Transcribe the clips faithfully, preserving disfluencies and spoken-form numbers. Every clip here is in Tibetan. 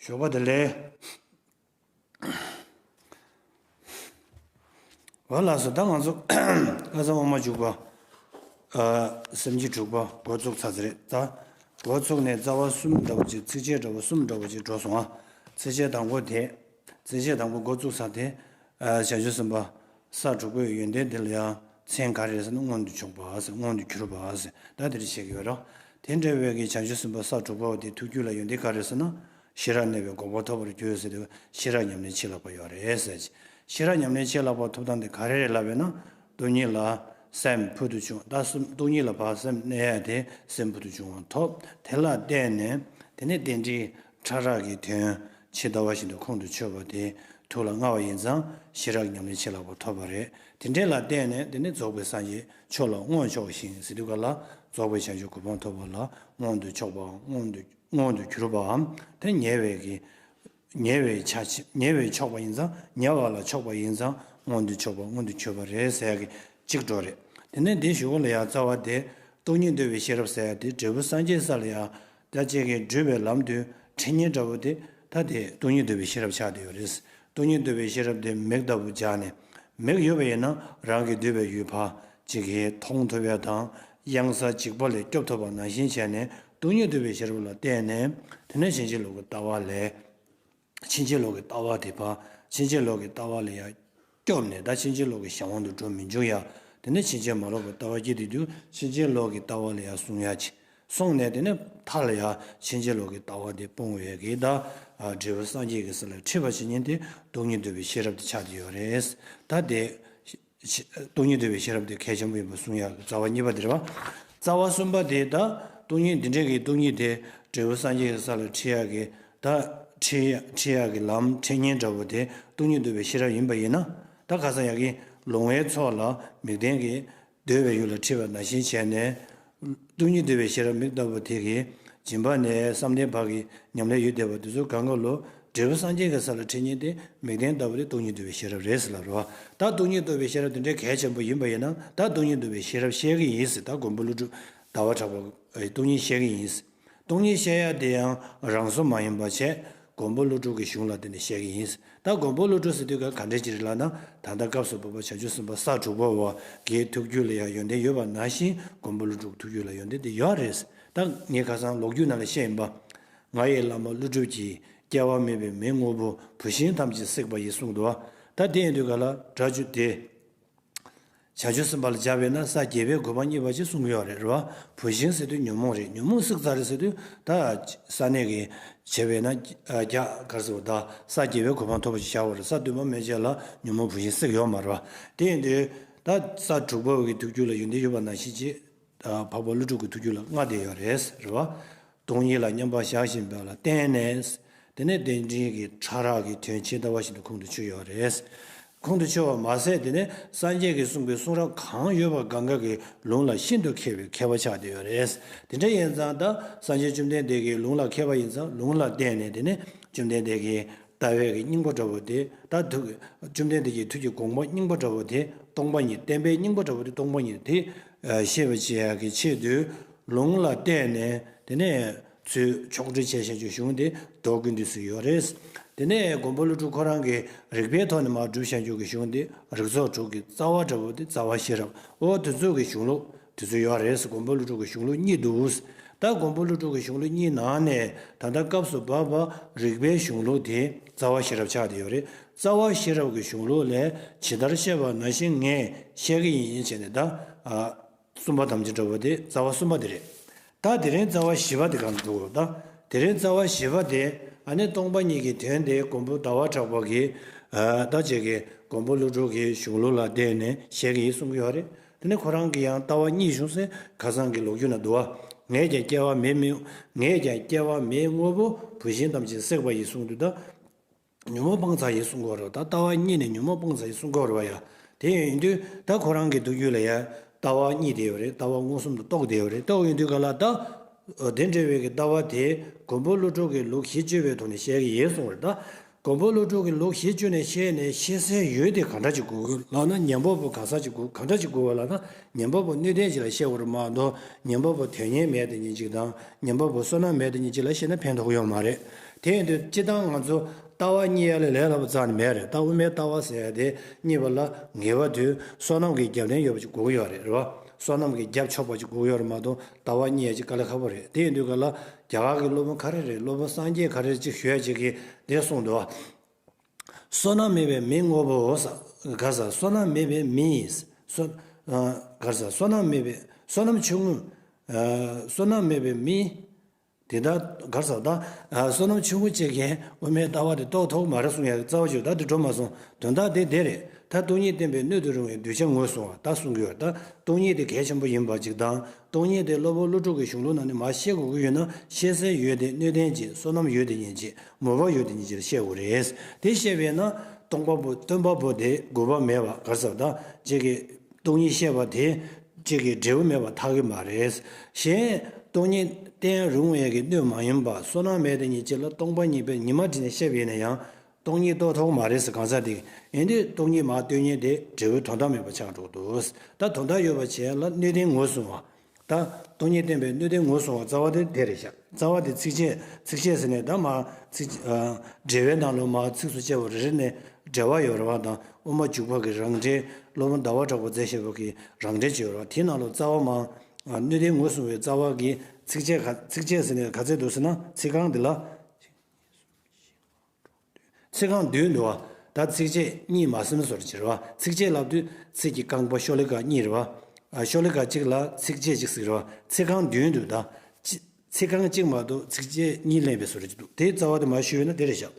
ཞོགས་པ་བདེ་ལེགས། འོ་ལགས་སོ། ད་ང་ཚོ་ཀ་ས་འོག་མ་འཇུག་པ། ཨ། སེམས་བསྐྱེད་དྲུག་པ་འགོ་བཙུགས་ཚར་ཚར་རེད། ད་འགོ་བཙུགས་ནས་རྩ་བ་གསུམ་འདྲ་བོ་ཅིག་ཚིགས་བཅད་འདྲ་བོ་གསུམ་འདྲ་བོ་ཅིག་འགྲོ་སོང་ཨ། ཚིགས་བཅད་དང་པོ་དེ། ཚིགས་བཅད་དང་པོ་འགོ་བཙུགས་ས་དེ། ཨ། བྱང་ཆུབ་སེམས་དཔའ་ས་དྲུག་པའི་ཡོན་ཏན་དེ་ལ་ཡང་མཚན་ག་རེ་རེད་ཟེར་ན་མངོན་དུ་ཕྱོགས་པ་ཟེར། མངོན་དུ་གྱུར་པ་ཟེར། ད་དེ་འདྲ་བཤད་ཀྱི་ཡོད་རེད། དེ་འདྲ་བའི་གི་བྱང་ཆུབ་སེམས་དཔའ་ས་དྲུག་པ་བ་དེ་ཐུགས་རྒྱུད་ལ་ཡོན་ཏན་ག་རེ་ཟེར་ན། ཤེས་རབ་གནས་པའི་གོ་འཕང་ཐོབ་པར་འགྱུར་ཟེར་དུས་ཤེས་རབ་ཉམས་ལེན་བྱེད་ལ་བབ་ཡོད་རེད་ཟེར། ཤེས་རབ་ཉམས་ལེན་བྱེད་ལ་བབ་ཐོབ་ཐང་དེ་ག་རེ་རེད་ལབ་པས་ན། སྟོང་ཉིད་ལ་སེམས་ཕུལ་དུ་བྱུང་། ད་སེམས་སྟོང་ཉིད་ལ་བབ་སེམས་གནས་ཡ་དེ་སེམས་ཕུལ་དུ་བྱུང་བ་ཐོབ། དེ་ལ་བརྟེན་ནས་དེ་ནས་རྟེན་འབྲེལ་ཕྲ་རགས་ཀྱི་དོན་ཇི་ལྟ་བ་བཞིན་དུ་ཁོང་དུ་ཆུད་པ་དེ་ཐུགས་ལ་མངའ་བ་ཡིན་ཙང་ཤེས་རབ་ཉམས་ལེན་བྱེད་ལ་བབ་ཐོབ་པ་རེད། དེ་འདྲ་ལ་བརྟེན་ནས་དེ་ནས་རྫོགས་པའི་སངས་རྒྱས་མཆོག་ལ་མངོན་ཕྱོགས་ཤིང་ཟེར་དུས་ག་ལ་རྫོགས་པའི་བྱང་ཆུབ་གོ་འཕང་ཐོབ་པ་ལ་མངོན་དུ་ཕྱོགས་པའམ་མངོན་དུ་མངོན་དུ་གྱུར་པའམ་དེ་ཉེ་བའི་གི་ཉེ་བའི་ཆ་ཆེ་ཉེ་བའི་ཕྱོགས་པ་ཡིན་ཙང་ཉེ་བ་ལ་ཕྱོགས་པ་ཡིན་ཙང་མངོན་དུ་ཕྱོགས་པ་མངོན་དུ་གྱུར་པ་རེད་ཟེར་ཡ་གི་གཅིག་འགྲོ་རེད། དེ་ནས་འདི་གཞུག་གུ་ལ་ཡང་རྩ་བ་དེ་སྟོང་ཉིད་འདུལ་བའི་ཤེས་རབ་ཟེར་ཡ་དེ་འབྲས་བུ་སངས་རྒྱས་ས་ལ་ཡང་ད་ཅིག་གི་བགྲོད་པའི་ལམ་དུ་འཕྲད་ཉེན་འདྲ་བོ་དེ་ད་དེ་སྟོང་ཉིད་འདུལ་བའི་ཤེས་རབ་ཆགས་བསྡད་ཡོད་རེད། སྟོང་ཉིད་འདུལ་བའི་ཤེས་རབ་དེ་མིག་ལྟ་བུ་སྦྱར་ནས་མིག་ཡོད་པ་ཡིན་ན་རང་གི་འདུས་པའི་ཡུལ་ཕར་ཅིག་གིས་མཐོང་ཐུབ་ཡ་དང་གཡང་ས་འཇིགས་པ་ལས་སྐྱོབ་ཐུབ་པ་ནང་བཞིན་བྱས་ནས་སྟོང་ཉིད་འདུལ་བའི་ཤེས་རབ་ལ་བརྟེན་ནས་དེ་ནས་ཕྱིན་ཅི་ལོག་གི་ལྟ་བ་ལས། ཕྱིན་ཅི་ལོག་གི་ལྟ་བ་དེ་ཕར་ཕྱིན་ཅི་ལོག་གི་ལྟ་བ་ལ་ཡང་སྐྱོབ་ནས་ད་ཕྱིན་ཅི་ལོག་གི་གཞན་དབང་དུ་འགྲོ་མི་འཇུག་ཡ། དེ་ནས་ཕྱིན་ཅི་མ་ལོག་པའི་ལྟ་བ་སྐྱེ་དུས་དུས་ཕྱིན་ཅི་ལོག་གི་ལྟ་བ་ལ་ཡང་སྲུང་ཡ་ཆེ། སོང་ནས་དེ་ནས་མཐའ་ལ་ཡང་ཕྱིན་ཅི་ལོག་གི་ལྟ་བ་དེ་སྤོང་བའི་གི་ད་འབྲས་བུ་སངས་རྒྱས་ཀྱི་ས་ལ་འཁྲིད་པ་བྱེད་ཉིན་དེ་སྟོང་ཉིད་འདུལ་བའི་ཤེས་རབ་དེ་ཆགས་ཀྱི་ཡོད་རེད། ད་དེ་སྟོང་ཉིད་འདུལ་བའི་ཤེས་རབ་དེ་གལ་ཆེན་པོ་ཡིན་པ་གསུང་ཡག་གི་རྩ་བ་གཉིས་པ་དེ་རེད་བ། རྩ་བ་གསུམ་པ་དེ་ད་སྟོང་ཉིད་འདི་འདྲའི་གི་སྟོང་ཉིད་དེ་འབྲས་བུ་སངས་རྒྱས་ཀྱི་ས་ལ་འཁྲིད་ཡག་གི་ད་འཁྲིད་ཡ་འཁྲིད་ཡག་གི་ལམ་འཕྲད་ཉེན་འདྲ་བོ་དེ་སྟོང་ཉིད་འདུལ་བའི་ཤེས་རབ་ཡིན་པ་ཡིན་ན། ད་ཁ་སང་ཡ་གི་ལོང་བའི་ཚོགས་ལ་མིག་ལྡན་གྱིས། འདོད་པའི་ཡུལ་ལ་འཁྲིད་པ་ནང་བཞིན་བྱས་ནས། སྟོང་ཉིད་འདུལ་བའི་ཤེས་རབ་མིག་ལྟ་བུ་དེ་གིས་སྦྱིན་པ་ནས་བསམ་གཏན་བར་གྱི་ཉམས་ལེན་ཡོད་བསྡད་པ་དེ་ཚོ་གང་ག་ལོ་འབྲས་བུ་སངས་རྒྱས་ཀྱི་ས་ལ་འཁྲིད་ཉིན་དེ་མིག་ལྡན་ལྟ་བུ་དེ་སྟོང་ཉིད་འདུལ་བའི་ཤེས་རབ་རེད་ཟེར་ལབ་རེད་བ། ད་སྟོང་ཉིད་རྟོགས་པའི་ཤེས་རབ་དེ་འདྲའི་གལ་ཆེན་པོ་ཡིན་པ་ཡིན་ན་ད་སྟོང་ཉིད་འདུལ་བའི་ཤེས་རབ་བཤད་གི་ཡིན་ཟེར། ད་མགོན་པོ་ཀླུ་སྒྲུབ་ཟླ་བ་གྲགས་པ་སྟོང་ཉིད་བཤད་གི་ཡིན་ཟེར། སྟོང་ཉིད་བཤད་ཡ་དེ་ཡང་རང་བཟོ་མ་ཡིན་པ་བྱས་མགོན་པོ་ཀླུ་སྒྲུབ་ཀྱི་གཞུང་ལ་བརྟེན་ནས་བཤད་གི་ཡིན། ད་མགོན་པོ་ཀླུ་སྒྲུབ་ཟེར་དུས་ག་ག་འདྲ་ཅིག་རེད་ལབ་ན། ད་ལྟ་སྐབས་སུ་བབ་པ་བྱང་ཆུབ་སེམས་དཔའ་ས་དྲུག་པ་བ་གི་ཐུགས་རྒྱུད་ལ་ཡང་ཡོན་ཏན་ཡོད་པ་ནང་བཞིན་མགོན་པོ་ཀླུ་སྒྲུབ་ཀྱི་ཐུགས་རྒྱུད་ལ་ཡོན་ཏན་དེ་ཡོད་རེད། ད་ངས་ཁ་སང་ལོ་རྒྱུས་ནང་ལ་བཤད་ཡིན་པ། ང་ཡི་བླ་མ་ཀླུ་སྒྲུབ་ཀྱིས། སྐྱེ་བ་མེད་པའི་མེ་དངོས་པོ། བུད་ཤིང་ཐམས་ཅད་བསྲེགས་པ་ཡིས་གསུངས་འདུག་ད་དེ་ཡིན་དུས་ག་ལ་སྒྲ་བསྒྱུར་ཏེ། བྱང་ཆུབ་སེམས་དཔའ་ལ་སྦྱར་བས་ན་ས་བརྒྱད་པའི་གོ་འཕང་བརྙེས་པ་ཅེས་གསུངས་ཡོད་རེད། རེད་བ། བུད་ཤིང་ཟེར་དུས་ཉོན་མོངས་རེད། ཉོན་མོངས་བསྲེགས་ཚར་རེད་ཟེར་དུས་ད་ས་གནས་ཀྱི་བྱས་པས་ན་རྒྱ་གར་ཟེར་བ་ད་ས་བརྒྱད་པའི་གོ་འཕང་ཐོབ་པ་ཞིག་བྱ་བ་རེད། ས་བདུན་པ་མན་ཆད་ལ་ཉོན་མོངས་བུད་ཤིང་བསྲེགས་ཡོད་མ་རེད་བ། དེ་ཡིན་དུས་ད་ས་དྲུག་པ་གི་ཐུགས་རྒྱུད་ལ་ཡོན་ཏན་ཡོད་པ་ནང་བཞིན་ཅིག་འཕགས་པ་ཀླུ་སྒྲུབ་ཀྱི་ཐུགས་རྒྱུད་ལ་མངའ་བསྡད་ཡོད་རེད། རེད་བ། སྟོང་ཉིད་ལ་མཉམ་པར་བཞག་བཞིན་པ་ལ་བརྟེན་ནས། དེ་ནས་རྟེན་འབྲེལ་གྱི་ཕྲ་རགས་ཀྱི་དོན་ཇི་ལྟ་བ་བཞིན་དུ་ཁོང་དུ་ཆུད་ཡོད་རེད། ཁོང་དུ་ཆུད་པ་མ་ཟད་དེ་ནས་སངས་རྒྱས་ཀྱིས་གསུངས་པའི་གསུང་རབ་གང་ཡོད་པ་གང་ག་གི་ལུང་ལ་ཤིན་ཏུ་མཁས་པའི་མཁས་པ་ཆགས་བསྡད་ཡོད་རེད། དེ་འདྲ་ཡིན་ཙང་ད་སངས་རྒྱས་བཅོམ་ལྡན་འདས་ཀྱི་ལུང་ལ་མཁས་པ་ཡིན་ཙང་ལུང་ལ་བརྟེན་ནས་དེ་ནས་བཅོམ་ལྡན་འདས་ཀྱི་ལྟ་བའི་གི་སྙིང་པོ་འདྲ་བོ་དེ་ད་ཐུགས་བཅོམ་ལྡན་འདས་ཀྱི་ཐུགས་ཀྱི་དགོངས་པ་སྙིང་པོ་འདྲ་བོ་དེ་སྟོང་པ་ཉིད། བསྟན་པའི་སྙིང་པོ་འདྲ་བོ་དེ་སྟོང་པ་ཉིད་དེ་ཤེས་པར་བྱེད་ཡག་གི་ཆེད་དུ་ལུང་ལ་བརྟེན་ནས་དེ་ནས་ཚུར་ཕྱོགས་སྒྲིག་བྱས་བཞག་རྒྱུ་གཞུང་དེ་མདོ་ཀུན་བཏུས་སུ་ཡོད་རེད། དེ་ནས་མགོན་པོ་ཀླུ་སྒྲུབ་ཁོ་རང་གིས་རིགས་པའི་ཐོག་ནས་མར་སྒྲུབ་བཞག་རྒྱུ་གི་གཞུང་དེ་རིགས་ཚོགས་དྲུག་གི་རྩ་བ་འདྲ་བོ་དེ་རྩ་བ་ཤེས་རབ། འོ་དེ་ཚོ་གི་གཞུང་ལུགས་དེ་ཚོ་ཡོད་རེད། མགོན་པོ་ཀླུ་སྒྲུབ་ཀྱི་གཞུང་ལུགས་གཉིས་འདུག་ད་མགོན་པོ་ཀླུ་སྒྲུབ་ཀྱི་གཞུང་ལུགས་གཉིས་ནང་ནས་ད་ལྟ་སྐབས་སུ་བབ་པ་རིགས་པའི་གཞུང་ལུགས་དེ་རྩ་བ་ཤེས་རབ་ཆགས་བསྡད་ཡོད་རེད། རྩ་བ་ཤེས་རབ་ཀྱི་གཞུང་ལུགས་ལས་ཇི་ལྟར་བཤད་པ་ནང་བཞིན་ངས་བཤད་ཀྱི་ཡིན་ཡིན་བྱས་ནས་ད་ཨ་གསུམ་པ་དམ་ཅན་འདྲ་བོ་དེ་རྩ་བ་གསུམ་པ་དེ་རེད། ད་དེ་རིང་རྩ་བ་བཞི་པ་དེ་གང་འདུག་ད་དེ་རིང་རྩ་བ་བཞི་པ་དེ་ཨ་ནི་སྟོང་པ་ཉིད་ཀྱི་དོན་དེ་མགོན་པོ་ཟླ་བ་གྲགས་པ་གིས་ཨ་ད་ཅིག་གི་མགོན་པོ་ཀླུ་སྒྲུབ་ཀྱི་གཞུང་ལུགས་ལ་བརྟེན་ནས་བཤད་ཀྱི་ཡིན་གསུང་གི་ཡོད་རེད། དེ་ནས་ཁོ་རང་གིས་ཡང་ལྟ་བ་གཉིས་བྱུང་ཟེར་ཁ་སང་གི་ལོ་རྒྱུས་ན་འདུག་བ། ངས་ཀྱང་སྐྱེ་བ་མེད་མི་ངས་ཀྱང་སྐྱེ་བ་མེད་དངོས་པོ་བུད་ཤིང་ཐམས་ཅད་བསྲེགས་པ་ཡིས་གསུངས་དུས་ད་ཉོན་མོངས་སྤངས་ཚར་ཡིས་གསུང་གི་ཡོད་རེད། ད་ལྟ་བ་གཉིས་ནས་ཉོན་མོངས་སྤངས་ཚར་ཡིས་གསུང་གི་ཡོད་རེད་བ་ཡ། དེ་ཡིན་དུས་ད་ཁོ་རང་གི་ཐུགས་རྒྱུད་ལ་ཡ་ལྟ་བ་གཉིས་དེ་ཡོད་རེད། ལྟ་བ་མངོན་སུམ་དུ་རྟོགས་དེ་ཡོད་རེད། ལྟ་བ་ཡིན་དུས་ག་ལ་ད་དེ་འདྲ་བའི་གི་ལྟ་བ་དེ་མགོན་པོ་ཀླུ་སྒྲུབ་ཀྱི་ལུགས་གཞི་བཅོས་པའི་ཐོག་ནས་བཤད་ཀྱི་ཡིན་གསུང་བ་རེད་ད། མགོན་པོ་ཀླུ་སྒྲུབ་ཀྱི་ལུགས་གཞི་བཅོས་ནས་བཤད་ནས་ཤེས་སའི་ཡུལ་དེ་ག་འདྲ་ཅིག་དགོས་ལབ་ན་ཉན་པ་པོ་ག་ས་ཅིག་དགོས། ག་འདྲ་ཅིག་དགོས་པ་ལབ་ན་ཉན་པ་པོ་སྣོད་ལྡན་ཅིག་ལ་བཤད་དགོས་རེད་མ་གཏོགས་ཉན་པ་པོ་དོན་གཉེར་མེད་དེ་ཉིད་ཅིག་དང་ཉན་པ་པོ་བསོད་ནམས་མེད་དེ་ཉིད་ཅིག་ལ་བཤད་ན་ཕན་ཐོགས་ཡོད་མ་རེད། དེ་ཡིན་དུས་སྤྱིར་བཏང་ང་ཚོ་ལྟ་བ་རྙེད་ཡ་ལས་ལས་སླ་པོ་རྩ་ནས་མེད་རེད། ད་དབུ་མའི་ལྟ་བ་ཟེར་ཡ་དེ་རྙེད་པ་ལ་ངེས་པ་དུས་བསོད་ནམས་ཀྱི་རྒྱབ་རྟེན་ཡོད་པ་ཅིག་དགོས་ཀྱི་ཡོད་རེད། རེད་བ། བསོད་ནམས་ཀྱིས་རྒྱབ་ཆོག་པ་ཅིག་དགོས་ཀྱི་ཡོད་རེད་མ་གཏོགས་ལྟ་བ་རྙེད་ཡ་ཅིག་དཀའ་ལས་ཁག་པོ་རེད། དེ་ཡིན་དུས་ག་ལ་རྒྱ་གར་གྱི་སློབ་དཔོན་ག་རེ་རེད། སློབ་དཔོན་སངས་རྒྱས་ག་རེ་ཅིག་ཞུ་ཡ་ཅིག་གིས་དེ་གསུངས་འདུག་བ། བསོད་ནམས་མེད་པའི་མི་དངོས་པོ་ཟེར། ག་རེ་ཟེར། བསོད་ནམས་མེད་པའི་མི། བསོད། ཨ། ག་རེ་ཟེར། བསོད་ནམས་མེད་པའི། བསོད་ནམས་ཆུང་ངུ། ཨ། བསོད་ནམས་མེད་པའི་མི། དེ་ལྟར་ག་རེ་ཟེར། ད། ཨ། བསོད་ནམས་ཆུང་ངུ་ཅིག་གིས་དབུ་མའི་ལྟ་བ་དེ་རྟོགས་ཐུབ་མ་རེད་གསུང་ཡ་རྩ་བ་ཅིག་ད་དེ་འགྲོ་མ་སོང་། དོན་དག་དེ་དེ་རེད། ད་སྟོང་ཉིད་བསྟན་པའི་སྣོད་དུ་རུང་བའི་གདུལ་བྱ་ངོས་བཟུང་བ་ད་གསུང་གི་ཡོད། ད་སྟོང་ཉིད་དེ་གལ་ཆེན་པོ་ཡིན་པ་ཅིག་དང་། སྟོང་ཉིད་དེ་སློབ་དཔོན་ཀླུ་སྒྲུབ་ཀྱི་གཞུང་ལུགས་ནང་ནས་མར་ཤེས་དགོས་ཀྱི་ཡོད་ན། ཤེས་སའི་ཡུལ་དེ་སྣོད་ལྡན་གྱི་བསོད་ནམས་ཡོད་དེ་ཉིད་ཀྱིས། མོས་པ་ཡོད་དེ་ཉིད་ཀྱིས་ཤེས་དགོས་རེད། དེ་ཤེས་པས་ན་སྟོང་པ་པོ། སྟོང་པ་པོ་དེ་དགོས་པ་མེད་པ། ག་རེ་ཟེར། ད་ཅིག་གིས་སྟོང་ཉིད་ཤེས་པ་དེ་ཅིག་གིས་འབྲས་བུ་མེད་པ་ཐལ་གྱི་མ་རེད། གཞན་སྟོང་ཉིད་བསྟན་རུང་བའི་གི་སྣོད་མ་ཡིན་པ། བསོད་ནམས་མེད་དེ་ཉིད་ཅིག་ལ་སྟོང་པ་ཉིད་པའི་ཉི་མ་བྲིས་ནས་བཤད་པ་ཡིན་ན་ཡང་། སྟོང་ཉིད་རྟོགས་ཐུབ་མ་རེད་ཟེར་གང་ཟག་དེ། ཡིན་དུས་སྟོང་ཉིད་མར་སྟོན་མཁན་དེ་འབྲས་བུ་དོན་དག་མེད་པ་ཆགས་འགྲོ་འདུག་ད་དོན་དག་ཡོད་པ་བྱས་ལ་སྣོད་ལྡན་ངོས་བཟུང་བ། ད་སྟོང་ཉིད་བསྟན་པའི་སྣོད་ལྡན་ངོས་བཟུང་བ་རྩ་བ་དེ་དེ་རེད་ཤག་རྩ་བ་དེ་ཚིགས་བཅད། ཚིགས་བཅད་ཟེར་ནས་ད་མར་ཚིགས། ཨ། འགྲེལ་བའི་ནང་ལོགས་མར་ཚིགས་སུ་བཅད་པ་རེ་རེ་ནས་འགྲེལ་བ་ཡོད་རེད་བ་དང་། དབུ་མ་འཇུག་པ་གི་རང་འགྲེལ། སློབ་དཔོན་ཟླ་བ་གྲགས་པས་མཛད་བཞག་པ་གི་རང་འགྲེལ་ཅིག་ཡོད་རེད་བ། དེའི་ནང་ལོགས་རྩ་བ་མར། ཨ། སྣོད་ལྡན་ངོས་བཟུང་བའི་རྩ་བ་གི་ཚིགས་བཅད་ག། ཚིགས་བཅད་ཟེར་ནས་ག་ཚད་འདུག་ཟེར་ན། ཚིག་རྐང་འདི་ལ། ཚིག་རྐང་བདུན་འདུག་བ། ད་ཚིགས་བཅད་གཉིས་མ་ཟིན་བཟོ་འདྲ་ཅིག་རེད་བ། ཚིགས་བཅད་ལབ་དུས་ཚིག་གི་རྐང་པ་ཤོ་ལོ་ཀ་གཉིས་རེད་བ། ཨ། ཤོ་ལོ་ཀ་གཅིག་ལ་ཚིགས་བཅད་གཅིག་ཟེར་གི་རེད་བ། ཚིག་རྐང་བདུན་འདུག་ད་ཅི། ཚིག་རྐང་གཅིག་མ་གཏོགས་ཚིགས་བཅད་གཉིས་ལེན་པའི་བཟོ་འདྲ་ཅིག་འདུག་དེའི་རྩ་བ་དེ་མར་ཞུས་ཡོད་ན་དེ་རེད་ཤག་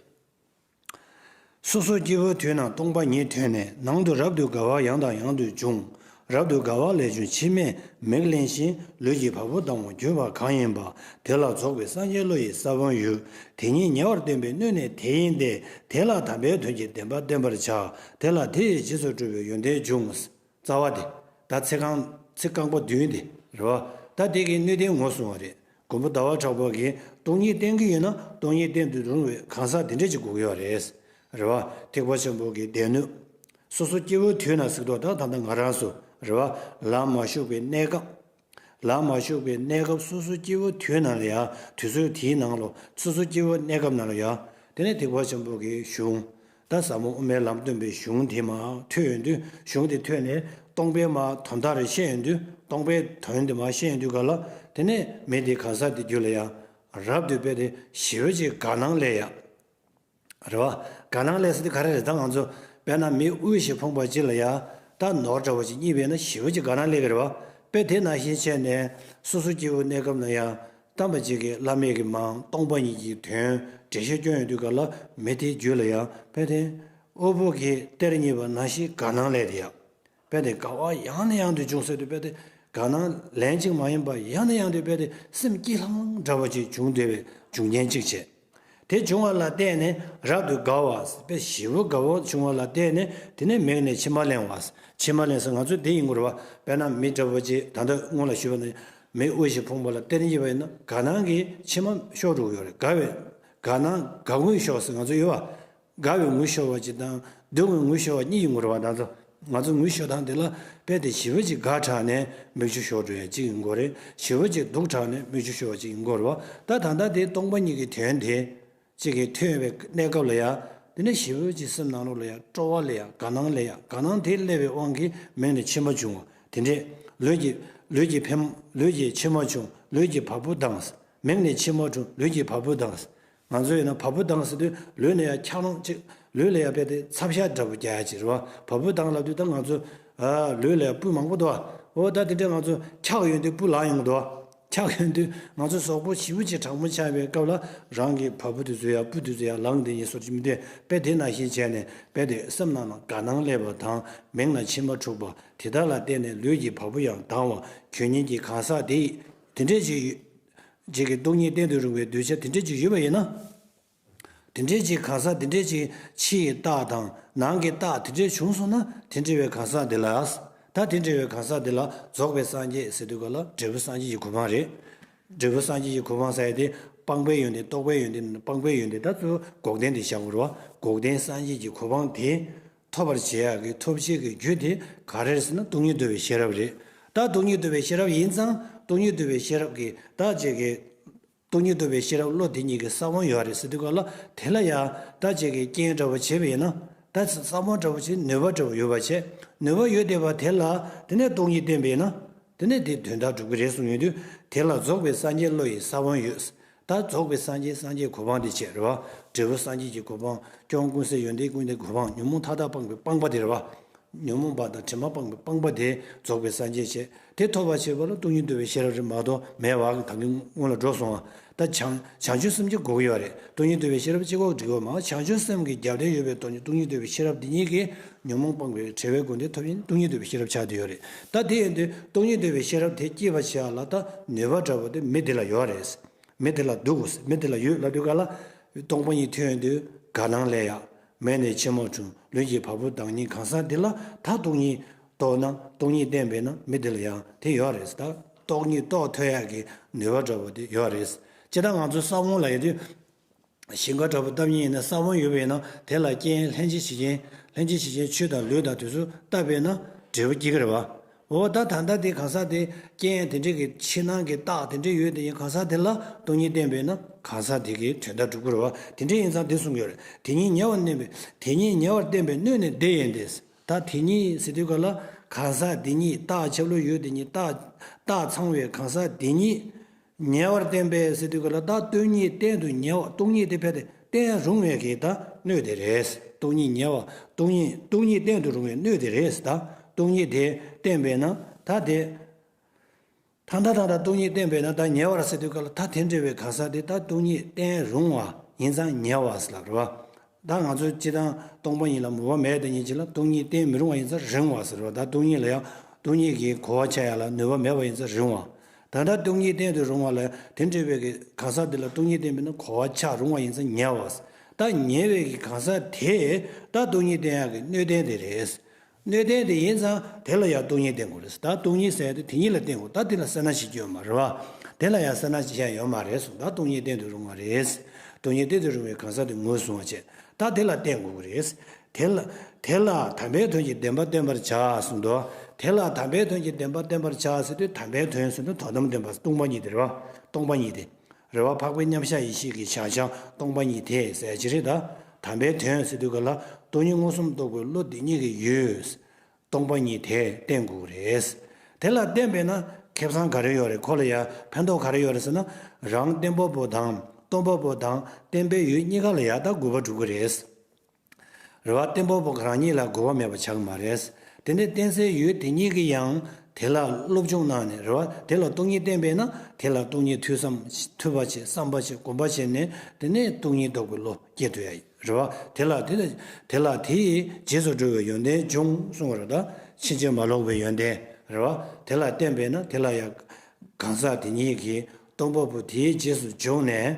སོ་སོ་སྐྱེ་བོའི་དུས་ན་སྟོང་པ་ཉིད་ཐོས་ནས། ནང་དུ་རབ་ཏུ་དགའ་བ་ཡང་དང་ཡང་དུ་འབྱུང་། རབ་ཏུ་དགའ་བ་ལས་བྱུང་མཆི་མས་མིག་བརླན་ཞིང་། ལུས་ཀྱི་བ་སྤུ་ལྡང་བ་གྱུར་པ་གང་ཡིན་པ། དེ་ལ་རྫོགས་པའི་སངས་རྒྱས་བློ་ཡི་ས་བོན་ཡོད། དེ་ཉིད་ཉེ་བར་བསྟན་པའི་སྣོད་ནི་དེ་ཡིན་ཏེ། དེ་ལ་དམ་པའི་དོན་གྱི་བདེན་པ་བསྟན་པར་བྱ། དེ་ལ་དེ་ཡི་རྗེས་སུ་འགྲོ་བའི་ཡོན་ཏན་འབྱུང་། རྩ་བ་དེ། ད་ཚིག་རྐང་། ཚིག་རྐང་པ་བདུན་དེ་རེད་བ། ད་དེ་གི་སྣོད་ལྡན་ངོས་བཟུང་བ་རེད། མགོན་པོ་ཟླ་བ་གྲགས་པ་གིས་སྟོང་ཉིད་བསྟན་གྱི་ཡོད་ན་སྟོང་ཉིད་བསྟན་དུ་རུང་བའི་གང་ཟག་དེ་འདྲ་ཅིག་དགོས་ཀྱི་ཡོད་རེད། རེད་བ། ཐེག་པ་ཆེན་པོ་གི་སྡེ་སྣོད། སོ་སོ་སྐྱེ་བོའི་དུས་ན་ཟེར་དུས་ད་ད་ལྟ་ང་རང་ཚོ་རེད་བ། ལམ་མ་ཞུགས་པའི་གནས་སྐབས། ལམ་མ་ཞུགས་པའི་གནས་སྐབས་སོ་སོ་སྐྱེ་བོའི་དུས་ན་ལ་ཡ། དུས་ཚོད་དེའི་ནང་ལོ་སོ་སོ་སྐྱེ་བོའི་གནས་སྐབས་ན་ལ་ཡ། དེ་ནས་ཐེག་པ་ཆེན་པོ་གི་གཞུང་། ད་ཟབ་མོ་དབུ་མའི་ལམ་སྟོན་པའི་གཞུང་དེ་མར་ཐོས་ཡོང་དུས། གཞུང་དེ་ཐོས་ནས་སྟོང་པའི་མར་དོན་དག་རེ་ཤེས་ཡོང་དུས། སྟོང་པའི་དོན་དེ་མར་ཤེས་ཡོང་དུས་ག་ལ། དེ་ནས་མི་དེ་གང་ཟག་དེ་རྒྱུད་ལ་ཡང་རབ་ཏུ་དཔེ་དེ་ཞེ་པོ་ཅིག་དགའ་སྣང་སླེབས་ཡ། རེད་བ། དགའ་སྣང་སླེབས་ཟེར་དུས་ག་རེ་རེད། ད་ང་ཚོ་དཔེར་ན་མི་དབུལ་ཞིང་ཕོངས་པ་ཅིག་ལ་ཡང་ད་ནོར་འདྲ་བོ་ཅིག་རྙེད་པས་ན་ཞེ་པོ་ཅིག་དགའ་སྣང་སླེབས་ཀྱི་རེད་བ། དཔེ་དེ་ནང་བཞིན་བྱས་ནས་སོ་སོ་སྐྱེ་བོའི་གནས་སྐབས་ན་ཡང་། དམ་པ་གཅིག་གི་བླ་མེད་ཀྱི་མང་སྟོང་པ་ཉིད་ཀྱི་དོན་འགྲེལ་བཤད་སྐྱོན་ཡོང་དུས་ག་ལ་མི་དེའི་རྒྱུད་ལ་ཡང་དཔེ་དེ་དབུལ་པོ་གི་གཏེར་རྙེད་པ་ནང་བཞིན་དགའ་སྣང་སླེབས་དེ་ཡང་། དཔེ་དེ་དགའ་བ་ཡང་ནས་ཡང་དུ་འབྱུང་ཟེར་དུས་དཔེ་དེ་དགའ་སྣང་ལན་གཅིག་མ་ཡིན་པར་ཡང་ནས་ཡང་དུ་དཔེ་དེ་སེམས་སྐྱིད་ལྷང་འདྲ་བ་ཅིག་འབྱུང་བསྡད་པའི་རྒྱུ་རྐྱེན་གཅིག་བྱས། དེ་བྱུང་བ་ལ་བརྟེན་ནས་རབ་ཏུ་དགའ་བ་དཔེ་ཞེ་པོ་དགའ་བ་བྱུང་བ་ལ་བརྟེན་ནས་དེ་ནས་མིག་ནས་མཆི་མ་ལེན་བ། མཆི་མ་ལེན་ཟེར་ང་ཚོས་དེ་ཡིན་དགོས་རེད་བ། དཔེར་ན་མི་འདྲ་བོ་ཅིག་ད་ལྟ་སྔོན་ལ་ཞུས་པ་ནི་མི་དབུལ་ཞིང་ཕོངས་པ་ལ་གཏེར་རྙེད་པ་ཡིན་ན་དགའ་སྣང་གིས་མཆི་མ་ཤོར་འགྲོ་གི་ཡོད་རེད། དགའ་བའི་དགའ་སྣང་དགའ་ངུས་ཤོར་ཟེར་ང་ཚོ་ཡོད་བ། དགའ་བའི་ངུ་ཤོར་བ་ཅིག་དང་སྡུག་བསྔལ་ངུ་ཤོར་བ་གཉིས་ཡིན་དགོས་རེད་བ། ད་ཚོ་ང་ཚོ་ངུ་ཤོར་སྟངས་དེ་ལ་དཔེ་དེ་ཞེ་པོ་ཅིག་དགའ་དྲགས་ནས་མིག་ཆུ་ཤོར་འགྲོ་ཡ་གཅིག་ཡིན་དགོས་རེད། ཞེ་པོ་ཅིག་སྡུག་དྲགས་ནས་མིག་ཆུ་ཤོར་བ་གཅིག་ཡིན་དགོས་རེད་བ། ད་ད་ལྟ་དེ་སྟོང་པ་ཉིད་ཀྱི་དོན་དེ་གཅིག་གིས་ཐོས་པའི་གནས་སྐབས་ལ་ཡ། དེ་ནས་ཞེ་པོ་ཅིག་སེམས་ནང་ལོགས་ལ་ཡ་སྤྲོ་བ་སླེབས་ཡ། དགའ་སྣང་སླེབས་ཡ། དགའ་སྣང་དེ་སླེབས་པའི་དབང་གིས་མིག་ནས་མཆི་མ་བྱུང་བ་དེ་འདྲས། ལུས་ཀྱི་ལུས་ཀྱི་ཕན། ལུས་ཀྱི་མཆི་མ་བྱུང་། ལུས་ཀྱི་བ་སྤུ་ལྡང་། མིག་ནས་མཆི་མ་བྱུང་། ལུས་ཀྱི་བ་སྤུ་ལྡང་། ང་ཚོ་ཡིན་ན་བ་སྤུ་ལྡང་ཟེར་དུས་ལུས་ལ་ཡང་འཁྱག་རླུང་ཅིག་ལུས་ལ་ཡང་དཔེ་དེ་ཚབ་ཤ་འདྲ་པོ་རྒྱག་ཡ་ཅིག་རེད་བ། བ་སྤུ་ལྡང་ལབ་དུས་ད་ང་ཚོ་ཨ་ལུས་ལ་ཡང་སྤུ་མང་པོ་འདུག་བ། འོ་ད་དེ་འདྲ་ང་ཚོ་འཁྱག་ཡོང་དུས་སྤུ་ལངས་ཡོང་གི་འདུག་བ། འཁྱག་ཡོང་དུས་ང་ཚོ་གཟུགས་པོ་ཞེ་པོ་ཅིག་གྲང་མོ་ཆགས་པའི་སྐབས་ལ་རང་གི་བ་སྤུ་དེ་ཚོ་ཡང་སྤུ་དེ་ཚོ་ཡང་ལངས་དེ་ཉིད་སོར་ཅིག་མི་འདུག་དཔེ་དེ་ནང་བཞིན་བྱས་ནས་དཔེ་དེ་སེམས་ནང་ལ་དགའ་སྣང་སླེབས་པ་དང་མིག་ནང་མཆི་མ་འཁྲུགས་པ་དེ་དག་ལ་བརྟེན་ནས་ལུས་ཀྱི་བ་སྤུ་ཡང་ལྡང་བ་ཁྱོད་ཉིད་ཀྱི་གང་ཟག་དེ་དེ་འདྲས་ཅིག་ཅིག་གི་སྟོང་ཉིད་བསྟན་དུ་རུང་བའི་གདུལ་བྱ་དེ་འདྲས་ཅིག་ཡོད་པ་ཡིན་ན། དེ་འདྲས་ཅིག་གང་ཟག་དེ་འདྲས་ཅིག་ཕྱི་ཡི་རྟགས་དང་ནང་གི་རྟགས་དེ་འདྲས་བྱུང་སོང་ན་དེ་འདྲ་བའི་གང་ཟག་དེ་ལ། ད་དེ་འདྲ་བའི་གང་ཟག་དེ་ལ་རྫོགས་པའི་སངས་རྒྱས་ཟེར་དུས་ག་ལ་འབྲས་བུ་སངས་རྒྱས་ཀྱི་གོ་འཕང་རེད། འབྲས་བུ་སངས་རྒྱས་ཀྱི་གོ་འཕང་ཟེར་ཡ་དེ་སྤངས་པའི་ཡོན་ཏན་རྟོགས་པའི་ཡོན་ཏན་སྤངས་པའི་ཡོན་ཏན་ད་ཚུར་འགོག་བདེན་དེ་བཞག་དགོས་རེད་བ། འགོག་བདེན་སངས་རྒྱས་ཀྱི་གོ་འཕང་དེ་ཐོབ་པར་བྱེད་ཡག་གི་ཐོབ་བྱེད་ཀྱི་རྒྱུ་དེ་ག་རེ་རེད་ཟེར་ན་སྟོང་ཉིད་རྟོགས་པའི་ཤེས་རབ་རེད། ད་སྟོང་ཉིད་རྟོགས་པའི་ཤེས་རབ་ཡིན་ཙང་སྟོང་ཉིད་རྟོགས་པའི་ཤེས་རབ་ཀྱི་ད་ཅིག་གི་སྟོང་ཉིད་རྟོགས་པའི་ཤེས་རབ་བློ་དེ་ཉིད་ཀྱི་ས་བོན་ཡོད་རེད་ཟེར་དུས་སྐབས་ལ། དེ་ལ་ཡང་ད་ཅིག་གི་རྐྱེན་འདྲ་བོ་བྱས་པ་ཡིན་ན། ད་ས་བོན་འདྲ་བོ་བྱས། ནུས་པ་འདྲ་བོ་ཡོད་པ་བྱས། ནུས་པ་ཡོད་བསྡད་པ་དེ་ལ། དེ་ནས་སྟོང་ཉིད་བསྟན་པས་ན། དེ་ནས་དེ་དོན་དག་འགྲུབ་ཀྱི་རེད་གསུངས་ཡོང་དུས། དེ་ལ་རྫོགས་པའི་སངས་རྒྱས་བློ་ཡི་ས་བོན་ཡོད། ད་རྫོགས་པའི་སངས་རྒྱས། སངས་རྒྱས་གོ་འཕང་དེ་བྱས་རེད་བ། འབྲས་བུ་སངས་རྒྱས་ཀྱི་གོ་འཕང་། སྐྱོན་ཀུན་ཟད་ཡོན་ཏན་ཀུན་ལྡན་གོ་འཕང་། ཉོན་མོངས་མཐའ་དག་སྤངས་པའི་སྤངས་པ་དེ་རེད་བ། ཉོན་མོངས་པ་དང་དྲི་མ་སྤངས་པའི་སྤངས་པ་དེ་རྫོགས་པའི་སངས་རྒྱས་བྱས། དེ་ཐོབ་པར་བྱེད་པ་ལ་སྟོང་ཉིད་རྟོགས་པའི་ཤེས་རབ་རེད་མ་གཏོགས་མེད་པ་ད་གིན་སྔོན་ལ་འགྲོ་སོང་བ། ད་བྱང་བྱང་ཆུབ་སེམས་ཀྱི་སྒོ་ཡོད་རེད། སྟོང་ཉིད་རྟོགས་པའི་ཤེས་རབ་གཅིག་པོ་འགྲིག་གི་མ། བྱང་ཆུབ་སེམས་ཀྱི་རྒྱབ་རྟེན་ཡོད་པའི་སྟོང་ཉིད། སྟོང་ཉིད་རྟོགས་པའི་ཤེས་རབ་འདི་ཉིད་ཀྱིས་ཉོན་མོངས་སྤངས་པའི་བྲལ་བའི་སྒོ་འདི་ཐོབ་ཡིན། སྟོང་ཉིད་རྟོགས་པའི་ཤེས་རབ་ཆགས་བསྡད་ཡོད་རེད། ད་དེ་ཡིན་དུས་སྟོང་ཉིད་རྟོགས་པའི་ཤེས་རབ་དེ་སྐྱེས་པར་བྱེད་ཡ་ལ་ད་ནུས་པ་འདྲ་བོ་དེ་མི་དེ་ལ་ཡོད་རེད། མི་དེ་ལ་འདུག་མི་དེ་ལ་ཡོད་ལབ་དུས་ག་ལ། སྟོང་པ་ཉིད་ཐོས་ཡོང་དུས་ག་ནང་ལས་ཡང་། མེ་ནས་ཕྱེ་མ་འཁྲུངས། ལུས་ཀྱི་བ་སྤུ་དང་ནི། གང་ཟག་འདི་ལ་ད་སྟོང་ཉིད་རྟོགས་ན། སྟོང་ཉིད་བསྟན་པས་ན་མི་དེ་ལ་ཡང་དེ་ཡོད་རེད་ད། སྟོང་ཉིད་རྟོགས་ཐུབ་ཡག་གི་ནུས་པ་འདྲ་བོ་དེ་ཡོད་རེད། སྤྱིར་བཏང་ང་ཚོ་ས་བོན་ལ་ཡོད་དུས། ཞིང་ཁ་འདྲ་བོ་བཏབ་མཁན་ཡིན་ན། ས་བོན་ཡོད་པ་ཡིན་ན་དེ་ལ་རྐྱེན་ལྷན་ཅིག་བྱེད་མཁན། ལྷན་ཅིག་བྱེད་མཁན་ཆུ་དང་ལུད་དང་དེ་ཚོ་བཏབ་པས་ན་འབྲས་བུ་སྐྱེ་གི་རེད་བ། འོ་ད་ད་ལྟ་དེ་གང་ཟག་དེ་རྐྱེན་དེ་འདྲས་ཀྱི་ཕྱི་ནང་གི་རྟགས་དེ་འདྲས་ཡོད་དེ་ཡིན། གང་ཟག་དེ་ལ་སྟོང་ཉིད་བསྟན་པས་ན་གང་ཟག་དེ་གི་དོན་དག་འགྲུབ་ཀྱི་རེད་བ། དེ་འདྲས་ཡིན་ཙང་དེ་གསུང་གི་ཡོད་རེད། དེ་ཉིད་ཉེ་བར་གནས་པས། དེ་ཉིད་ཉེ་བར་བསྟན་པས་གནོད་ནས་བདེ་ཡིན་ཏེ། ད་དེ་ཉིད་ཟེར་དུས་ག་ལ་གང་ཟག་དེ་ཉིད། རྟགས་ཆབ་ལུགས་ཡོད་དེ་ཉིད། རྟགས་རྟགས་ཚང་བའི་གང་ཟག་དེ་ཉིད། ཉེ་བར་བསྟན་པས་ཟེར་དུས་ག་ལ་ད་སྟོང་ཉིད་གཏན་དུ་ཉེ་བ། སྟོང་ཉིད་དེ་ཕལ་ཏེ་བསྟན་རུང་བའི་གི་ད་གནོད་དེ་རེད། སྟོང་ཉིད་ཉེ་བ། སྟོང་ཉིད་སྟོང་ཉིད་གཏན་དུ་རུང་བའི་གནོད་དེ་རེད་ད། སྟོང་ཉིད་དེ་བསྟན་པས་ན་ད་དེ། ད་ད་ད་ད་སྟོང་ཉིད་བསྟན་པས་ན་ད་ཉེ་བར་ཟེར་དུས་ག་ལ་ད་དེ་འདྲ་བའི་གང་ཟག་དེ་ད་སྟོང་ཉིད་བསྟན་རུང་བ་ཡིན་ཙང་ཉེ་བ་ཟེར་ལབ་རེད་བ། ད་ང་ཚོ་སྤྱིར་བཏང་སྟོང་པ་ཉིད་ལ་མོས་པ་མེད་དེ་ཉིད་ཅིག་ལ་སྟོང་ཉིད་བསྟན་མི་རུང་བ་ཡིན་ཙང་རིང་བ་ཟེར་བ། ད་སྟོང་ཉིད་ལ་ཡང་སྟོང་ཉིད་ཀྱི་གོ་བ་ཆགས་ཡ་ལ་ནུས་པ་མེད་པ་ཡིན་ཙང་རིང་བ། ད་ལྟ་སྟོང་ཉིད་གཏན་དུ་རུང་བ་ལ་དེ་འདྲ་བའི་གི་གང་ཟག་དེ་ལ་སྟོང་ཉིད་བསྟན་པས་ན་གོ་བ་ཆགས་རུང་བ་ཡིན་ཙང་ཉེ་བ། ད་ཉེ་བའི་གི་གང་ཟག་དེས་ད་སྟོང་ཉིད་བསྟན་ཡག་གི་གནོད་བསྟན་དེ་རེད། གནོད་བསྟན་དེ་ཡིན་ཙང་དེ་ལ་ཡང་སྟོང་ཉིད་བསྟན་དགོས་རེད། ད་སྟོང་ཉིད་ཟེར་ཡ་དེ་དེ་ཉིད་ལ་བསྟན་དགོས། ད་དེ་ལ་སེར་སྣ་ཞིག་སྐྱོན་མ་རེད་བ། དེ་ལ་ཡང་སེར་སྣ་ཞིག་ཡང་ཡོད་མ་རེད་གསུངས། ད་སྟོང་ཉིད་གཏན་དུ་རུང་བ་རེད། སྟོང་ཉིད་གཏན་དུ་རུང་བའི་གང་ཟག་དེ་ངོས་བཟུང་བ་བྱས། ད་དེ་ལ་བསྟན་དགོས་ཀྱི་རེད། དེ་ལ་དེ་ལ་དམ་པའི་དོན་གྱི་བདེན་པ་བསྟན་པར་བྱ་གསུངས་འདུག་དེ་ལ་དམ་པའི་དོན་གྱི་བདེན་པ་བསྟན་པར་བྱ་ཟེར་དུས་དམ་པའི་དོན་ཟེར་དུས་དོན་དམ་བདེན་པ། སྟོང་པ་ཉིད་དེ་རེད་བ། སྟོང་པ་ཉིད་དེ། རེད་བ། འཕགས་པའི་མཉམ་གཞག་ཡེ་ཤེས་ཀྱི་བྱང་ཆུབ་སྟོང་པ་ཉིད་དེ་ཟེར་གྱི་རེད་ད། དམ་པའི་དོན་ཟེར་དུས་ག་ལ་སྟོང་ཉིད་མངོན་སུམ་རྟོགས་པའི་བློ་དེ་ཉིད་ཀྱི་ཡུལ། སྟོང་པ་ཉིད་དེ་བསྟན་དགོས་རེད། དེ་ལ་བརྟེན་པས་ན་ཁེ་བཟང་ག་རེ་ཡོད་རེད། ཁོ་ལ་ཡ་ཕན་ཐོགས་ག་རེ་ཡོད་རེད་ཟེར་ན། རང་བརྟན་པ་པོ་དང་སྟོང་པ་པོ་དང་བརྟན་པའི་ཡུལ་གཉིས་ཀ་ལ་ཡ་ད་དགོས་པ་འགྲུབ་ཀྱི་རེད། རེད་བ། བརྟན་པ་པོ་རང་ཉིད་ལ་དགོས་པ་མེད་པ་ཆགས་ཀྱི་མ་རེད། དེ་ནས་བརྟེན་སའི་ཡུལ་དེ་ཉིད་ཀྱིས་ཡང་དེ་ལ་སློབ་སྦྱོང་གནང་ནས། རེད་བ། དེ་ལ་སྟོང་ཉིད་བསྟན་པས་ན་དེ་ལ་སྟོང་ཉིད་ཐོས་བསམ་ཐོས་པ་བྱེད། བསམ་པ་བྱེད། སྒོམ་པ་བྱས་ནས་དེ་ནས་སྟོང་ཉིད་རྟོགས་པའི་བློ་སྐྱེ་ཐུབ་ཡ་ཡིན། རེད་བ། དེ་ལ་དེ་ལ་དེ་ལ་དེའི་རྗེས་སུ་འགྲོ་བའི་ཡོན་ཏན་འབྱུང་གསུངས་པ་རེད་ད། ཕྱིན་ཅི་མ་ལོག་པའི་ཡོན་ཏན་རེད་བ། དེ་ལ་བརྟེན་པས་ན་དེ་ལ་ཡང་གང་ཟག་དེ་ཉིད་ཀྱིས་སྟོང་པ་པོ་དེའི་རྗེས་སུ་འཇུག་ནས།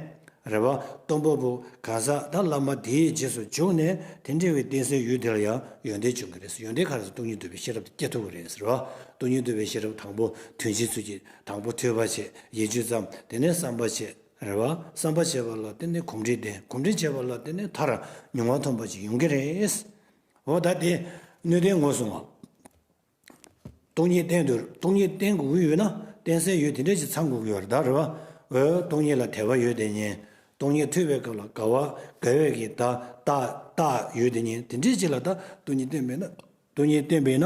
རེད་བ། སྟོང་པ་པོ་གང་ཟག་ད་བླ་མ་དེའི་རྗེས་སུ་འཇུག་ནས་དེ་འདྲ་བའི་བརྟེན་སའི་ཡུལ་དེ་ལ་ཡང་ཡོན་ཏན་འབྱུང་གི་རེད། ཡོན་ཏན་ག་རེ་ཟེར། སྟོང་ཉིད་རྟོགས་པའི་ཤེས་རབ་དེ་སྐྱེ་ཐུབ་ཀྱི་རེད་ཟེར་བ། སྟོང་ཉིད་རྟོགས་པའི་ཤེས་རབ་དང་པོ་དོན་སྤྱིའི་ཚུལ་གྱིས་དང་པོ་ཐོས་པ་བྱེད། ཡིད་དཔྱོད་ཙམ། དེ་ནས་བསམ་པ་བྱེད། རེད་བ། བསམ་པ་བྱེད་པ་ལ་དེ་ནས་གོམས་འདྲིས་ལྡན། གོམས་འདྲིས་བྱེད་པ་ལ་དེ་ནས་མཐར་མྱོང་བ་ཐོན་པ་ཅིག་ཡོང་གི་རེད། འོ་ད་དེ་སྣོད་ལྡན་ངོས་བཟུང་བ། སྟོང་ཉིད་གཏན་དུ། སྟོང་ཉིད་བསྟན་དགོས་ཀྱི་ཡོད་ན་བརྟེན་སའི་ཡུལ་དེ་འདྲ་ཞིག་ཚང་དགོས་ཀྱི་ཡོད་རེད་ད། རེད་བ། འོ་སྟོང་ཉིད་ལ་དད་པ་ཡོད་དེ་ཉིད། སྟོང་ཉིད་ཐོས་པའི་སྐབས་ལ་དགའ་བ་དགའ་བའི་གི་ད་རྟགས་རྟགས་ཡོད་དེ་ཉིད། དེ་འདྲའི་ཅིག་ལ་ད་སྟོང་ཉིད་བསྟན་པས་ན། སྟོང་ཉིད་བསྟན་པས་ན།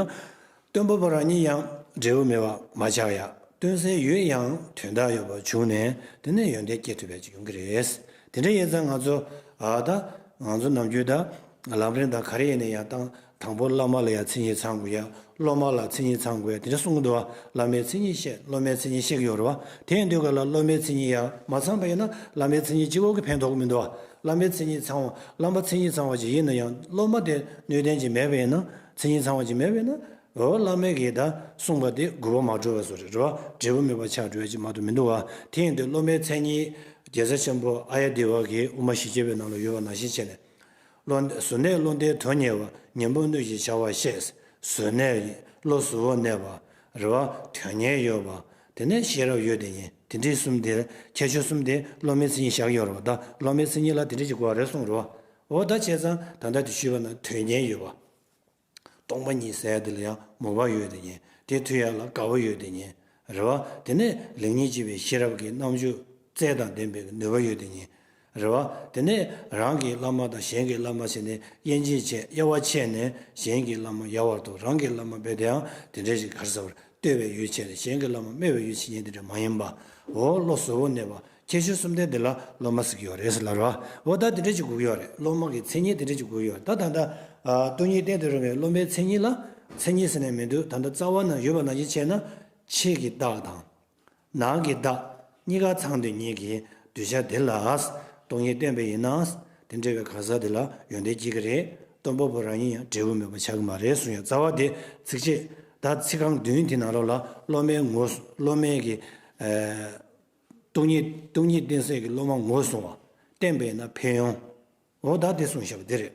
སྟོན་པ་པོ་རང་ཉིད་ཡང་འབྲས་བུ་མེད་པ་མ་ཆགས་ཡ། སྟོན་སའི་ཡུལ་ཡང་དོན་དག་ཡོད་པ་བྱུང་ནས་དེ་ནས་ཡོན་ཏན་སྐྱེ་ཐུབ་པ་ཅིག་ཡོང་གི་རེད། དེ་འདྲ་ཡིན་ཙང་ང་ཚོ་ཨ་ད་ང་ཚོ་ནམ་རྒྱུན་ད་ལམ་རིམ་དང་ག་རེ་ཡིན་ན་ཡང་དང་དང་པོ་བླ་མ་ལ་ཡང་མཚན་ཉིད་ཚང་དགོས་ཡ། སློབ་མ་ལ་མཚན་ཉིད་ཚང་དགོས་ཡ། དེ་འདྲ་གསུང་གི་འདུག་བ། བླ་མའི་མཚན་ཉིད་བཤད། སློབ་མའི་མཚན་ཉིད་བཤད་ཀྱི་ཡོད་རེད་བ། དེ་ཡིན་དུས་ག་ལ་སློབ་མའི་མཚན་ཉིད་ཡང་མ་ཚང་པ་ཡིན་ན་བླ་མའི་མཚན་ཉིད་གཅིག་པོ་གིས་ཕན་ཐོགས་ཀྱི་མི་འདུག་བ། བླ་མའི་མཚན་ཉིད་ཚང་བ། བླ་མ་མཚན་ཉིད་ཚང་བ་ཅིག་ཡིན་ན་ཡང་སློབ་མ་དེ་སྣོད་ལྡན་ཅིག་མེད་པ་ཡིན་ན། མཚན་ཉིད་ཚང་བ་ཅིག་མེད་པ་ཡིན་ན། འོ་བླ་མས་གིས་ད་གསུངས་པ་དེ་དགོས་པ་མ་གྲུབ་པ་བཟོ་རེད། རེད་བ། འབྲས་བུ་མེད་པ་ཆགས་འགྲོ་ཡ་ཅིག་མ་གཏོགས་མི་འདུག་བ། དེ་ཡིན་དུས་སློབ་མའི་མཚན་ཉིད་རྒྱལ་སྲས་ཆེན་པོ་ཨཱརྱ་དེ་བ་གིས་དབུ་མ་བཞི་བརྒྱ་པའི་ནང་ལ་ཡོད་པ་ནང་བཞིན་བྱས་ནས། བློ་གཟུར་གནས་བློ་ལྡན་དོན་གཉེར་བ། གཉེན་པོ་སྣོད་བཞིར་བྱ་བ་ཤེས། གཟུར་གནས་བློ་གཟུ་བོར་གནས་པ། རེད་བ། དོན་གཉེར་ཡོད་པ། དེ་ནས་ཤེས་རབ་ཡོད་དེ་ཉིད། དེ་འདྲའི་གསུམ་དེ་ཁྱད་ཆོས་གསུམ་དེ་སློབ་མའི་མཚན་ཉིད་བཞག་ཡོད་རེད་བ། ད་སློབ་མའི་མཚན་ཉིད་ལ་དེ་འདྲ་ཅིག་དགོས་པ་རེད་གསུངས་རེད་བ། འོ་ད་བྱས་ཙང་ད་ལྟ་དེ་ཞུས་པ་ན་དོན་གཉེར་ཡོད་པ། སྟོང་པ་ཉིད་ཟེར་ཡ་དེ་ལ་ཡང་མོས་པ་ཡོད་དེ་ཉིད། དེ་ཐོས་ཡ་ལ་དགའ་བོ་ཡོད་དེ་ཉིད། རེད་བ། དེ་ནས་ལེགས་ཉེས་འབྱེད་པའི་ཤེས་རབ་ཀྱི་རྣམ་འགྱུར་ རྩལ་དང་ལྡན་པའི་ནུས་པ་ཡོད་དེ་ཉིད་རེད་བ། དེ་ནས་རང་གི་བླ་མ་དང་གཞན་གྱི་བླ་མ་བྱས་ནས་དབྱེ་འབྱེད་བྱས། དབྱེ་བ་ཕྱེ་ནས་གཞན་གྱི་བླ་མ་ཡལ་བར་དུ། རང་གི་བླ་མ་རྦད་དེའང་དེ་འདྲ་ཞིག་ག་རེ་ཟེར་བར། ལྟོས་པའི་ཡུལ་བྱས་ནས་གཞན་གྱི་བླ་མ་སྨད་པའི་ཡུལ་བྱེད་མཁན་དེ་འདྲ་མ་ཡིན་པ། འོ་བློ་གཟུ་བོར་གནས་པ། ཁྱད་ཆོས་གསུམ་ལྡན་དེ་ལ་སློབ་མ་ཟེར་གྱི་ཡོད་རེད་ཟེར་ལབ་རེད་བ། འོ་ད་དེ་འདྲ་ཞིག་དགོས་ཀྱི་ཡོད་རེད། སློབ་མ་གི་མཚན་ཉིད་དེ་འདྲ་ཞིག་དགོས་ཀྱི་ཡོད་རེད། ད་ད་ལྟ་ཨ་སྟོང་ཉིད་གཏན་དུ་རིང་བའི་སློབ་མའི་མཚན་ཉིད་ལ། མཚན་ཉིད་ཟེར་ནས་མི་འདུག་ད་ལྟ་རྩ་བ་ན་ཡོད་པ་ནང་བཞིན་བྱས་ན། ཕྱི་གི་བདག་དང་། ནང་གི་བདག་གཉིས་ཀ་ཚང་དོན་གཉིས་ཀྱི་གདུལ་བྱ་དེ་ལ། སྟོང་ཉིད་བསྟན་པ་ཡིན་ན། དེ་འདྲ་བའི་གང་ཟག་དེ་ལ་ཡོན་ཏན་སྐྱེ་གི་རེད། སྟོང་པ་པོ་རང་ཉིད་ཡང་འབྲས་བུ་མེད་པ་ཆགས་ཀྱི་མ་རེད་གསུངས་ཡ། རྩ་བ་དེ་ཚིགས་བཅད། ད་ཚིག་རྐང་བདུན་དེ་ནང་ལོགས་ལ་སློབ་མའི་ངོ་བོ། སློབ་མའི་གི་ཨ་སྟོང་ཉིད། སྟོང་ཉིད་བསྟན་སའི་གི་སློབ་མ་ངོ་བོ་བཟུང་བ། བསྟན་པས་ན་ཕན་ཡོན། འོ་ད་དེ་གསུངས་བཞག་པ་དེ་རེད།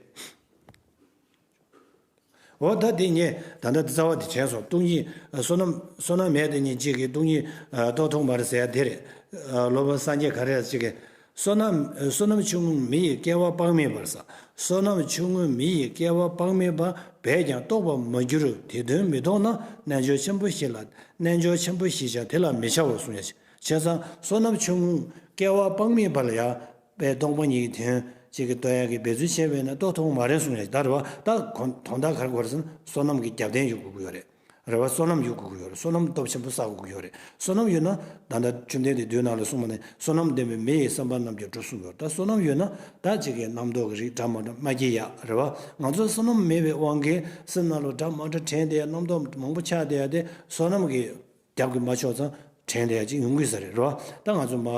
འོ་ད་དེ་ངས་ད་ལྟ་རྩ་བ་དེ་དྲན་སོང་། སྟོང་ཉིད། བསོད་ནམས། བསོད་ནམས་མེད་དེ་ཉིད་གཅིག་གིས་སྟོང་ཉིད་ཨ་རྟོགས་ཐུབ་མ་རེད་ཟེར་ཡ་དེ་རེད། ཨ་སློབ་དཔོན་སངས་རྒྱས་ག་རེ་ཟེར་གི། བསོད་ནམས། བསོད་ནམས་ཆུང་ངུས་མི་ཡི་སྐལ་བ་དཔག་མེད་པར་ཟེར། བསོད་ནམས་ཆུང་ངུས་མི་ཡི་སྐལ་བ་དཔག་མེད་པ་བས་ཀྱང་རྟོགས་པར་མ་གྱུར། དེ་དོན་མི་རྟོགས་ན། རྣལ་འབྱོར་ཆེན་པོ་བཞི་ལ། རྣལ་འབྱོར་ཆེན་པོ་བཞི་བྱ་དེ་ལ་མི་བྱའོ་གསུངས་ཡ། བྱས་ཙང་བསོད་ནམས་ཆུང་ངུས་སྐལ་བ་དཔག་མེད་པ་ལ་ཡང་། པའི་སྟོང་པ་ཉིད་ཀྱི་དོན་གཅིག་གི་རྟོགས་ཡག་གི་འབད་རྩོལ་བྱས་པས་ན་རྟོགས་ཐུབ་མ་རེད་གསུངས་ཡ་ད་རེད་བ། ད་གོ་དོན་དག་ག་རེ་དགོས་རེད་ཟེར་ན་བསོད་ནམས་ཀྱི་རྒྱབ་རྟེན་ཡོད་དགོས་ཀྱི་ཡོད་རེད། རེད་བ། བསོད་ནམས་ཡོད་དགོས་ཀྱི་ཡོད་རེད། བསོད་ནམས་སྟོབས་ཆེན་པོ་བསགས་དགོས་ཀྱི་ཡོད་རེད། བསོད་ནམས་ཡོད་ན་ད་ལྟ་བཅོམ་ལྡན་འདས་མདོའི་ནང་ལ་གསུངས་པ་ནི་བསོད་ནམས་ལྡན་པས་མི་ཡི་བསམ་པ་རྣམས་ཀྱང་འགྲུབ་གསུངས་ཡོད། ད་བསོད་ནམས་ཡོད་ན་ད་གཅིག་གི་རྣམ་རྟོག་གི་རིགས་འདྲ་མ་འདྲ་མ་སྐྱེ་ཡ་རེད་བ། ང་ཚོ་བསོད་ནམས་མེད་པའི་དབང་གིས་སེམས་ནང་ལ་འདྲ་མ་འདྲ་དྲན་བསྡད་ཡ། རྣམ་རྟོག་མང་པོ་ཆགས་བསྡད་ཡ་དེ་བསོད་ནམས་ཀྱི་རྒྱབ་ཀྱིས་མ་ཕྱོགས་ཙང་དྲན་བསྡད་ཡ་ཅིག་ཡོང་གི་ས་རེད་རེད་བ། ད་ང་ཚོ་མ།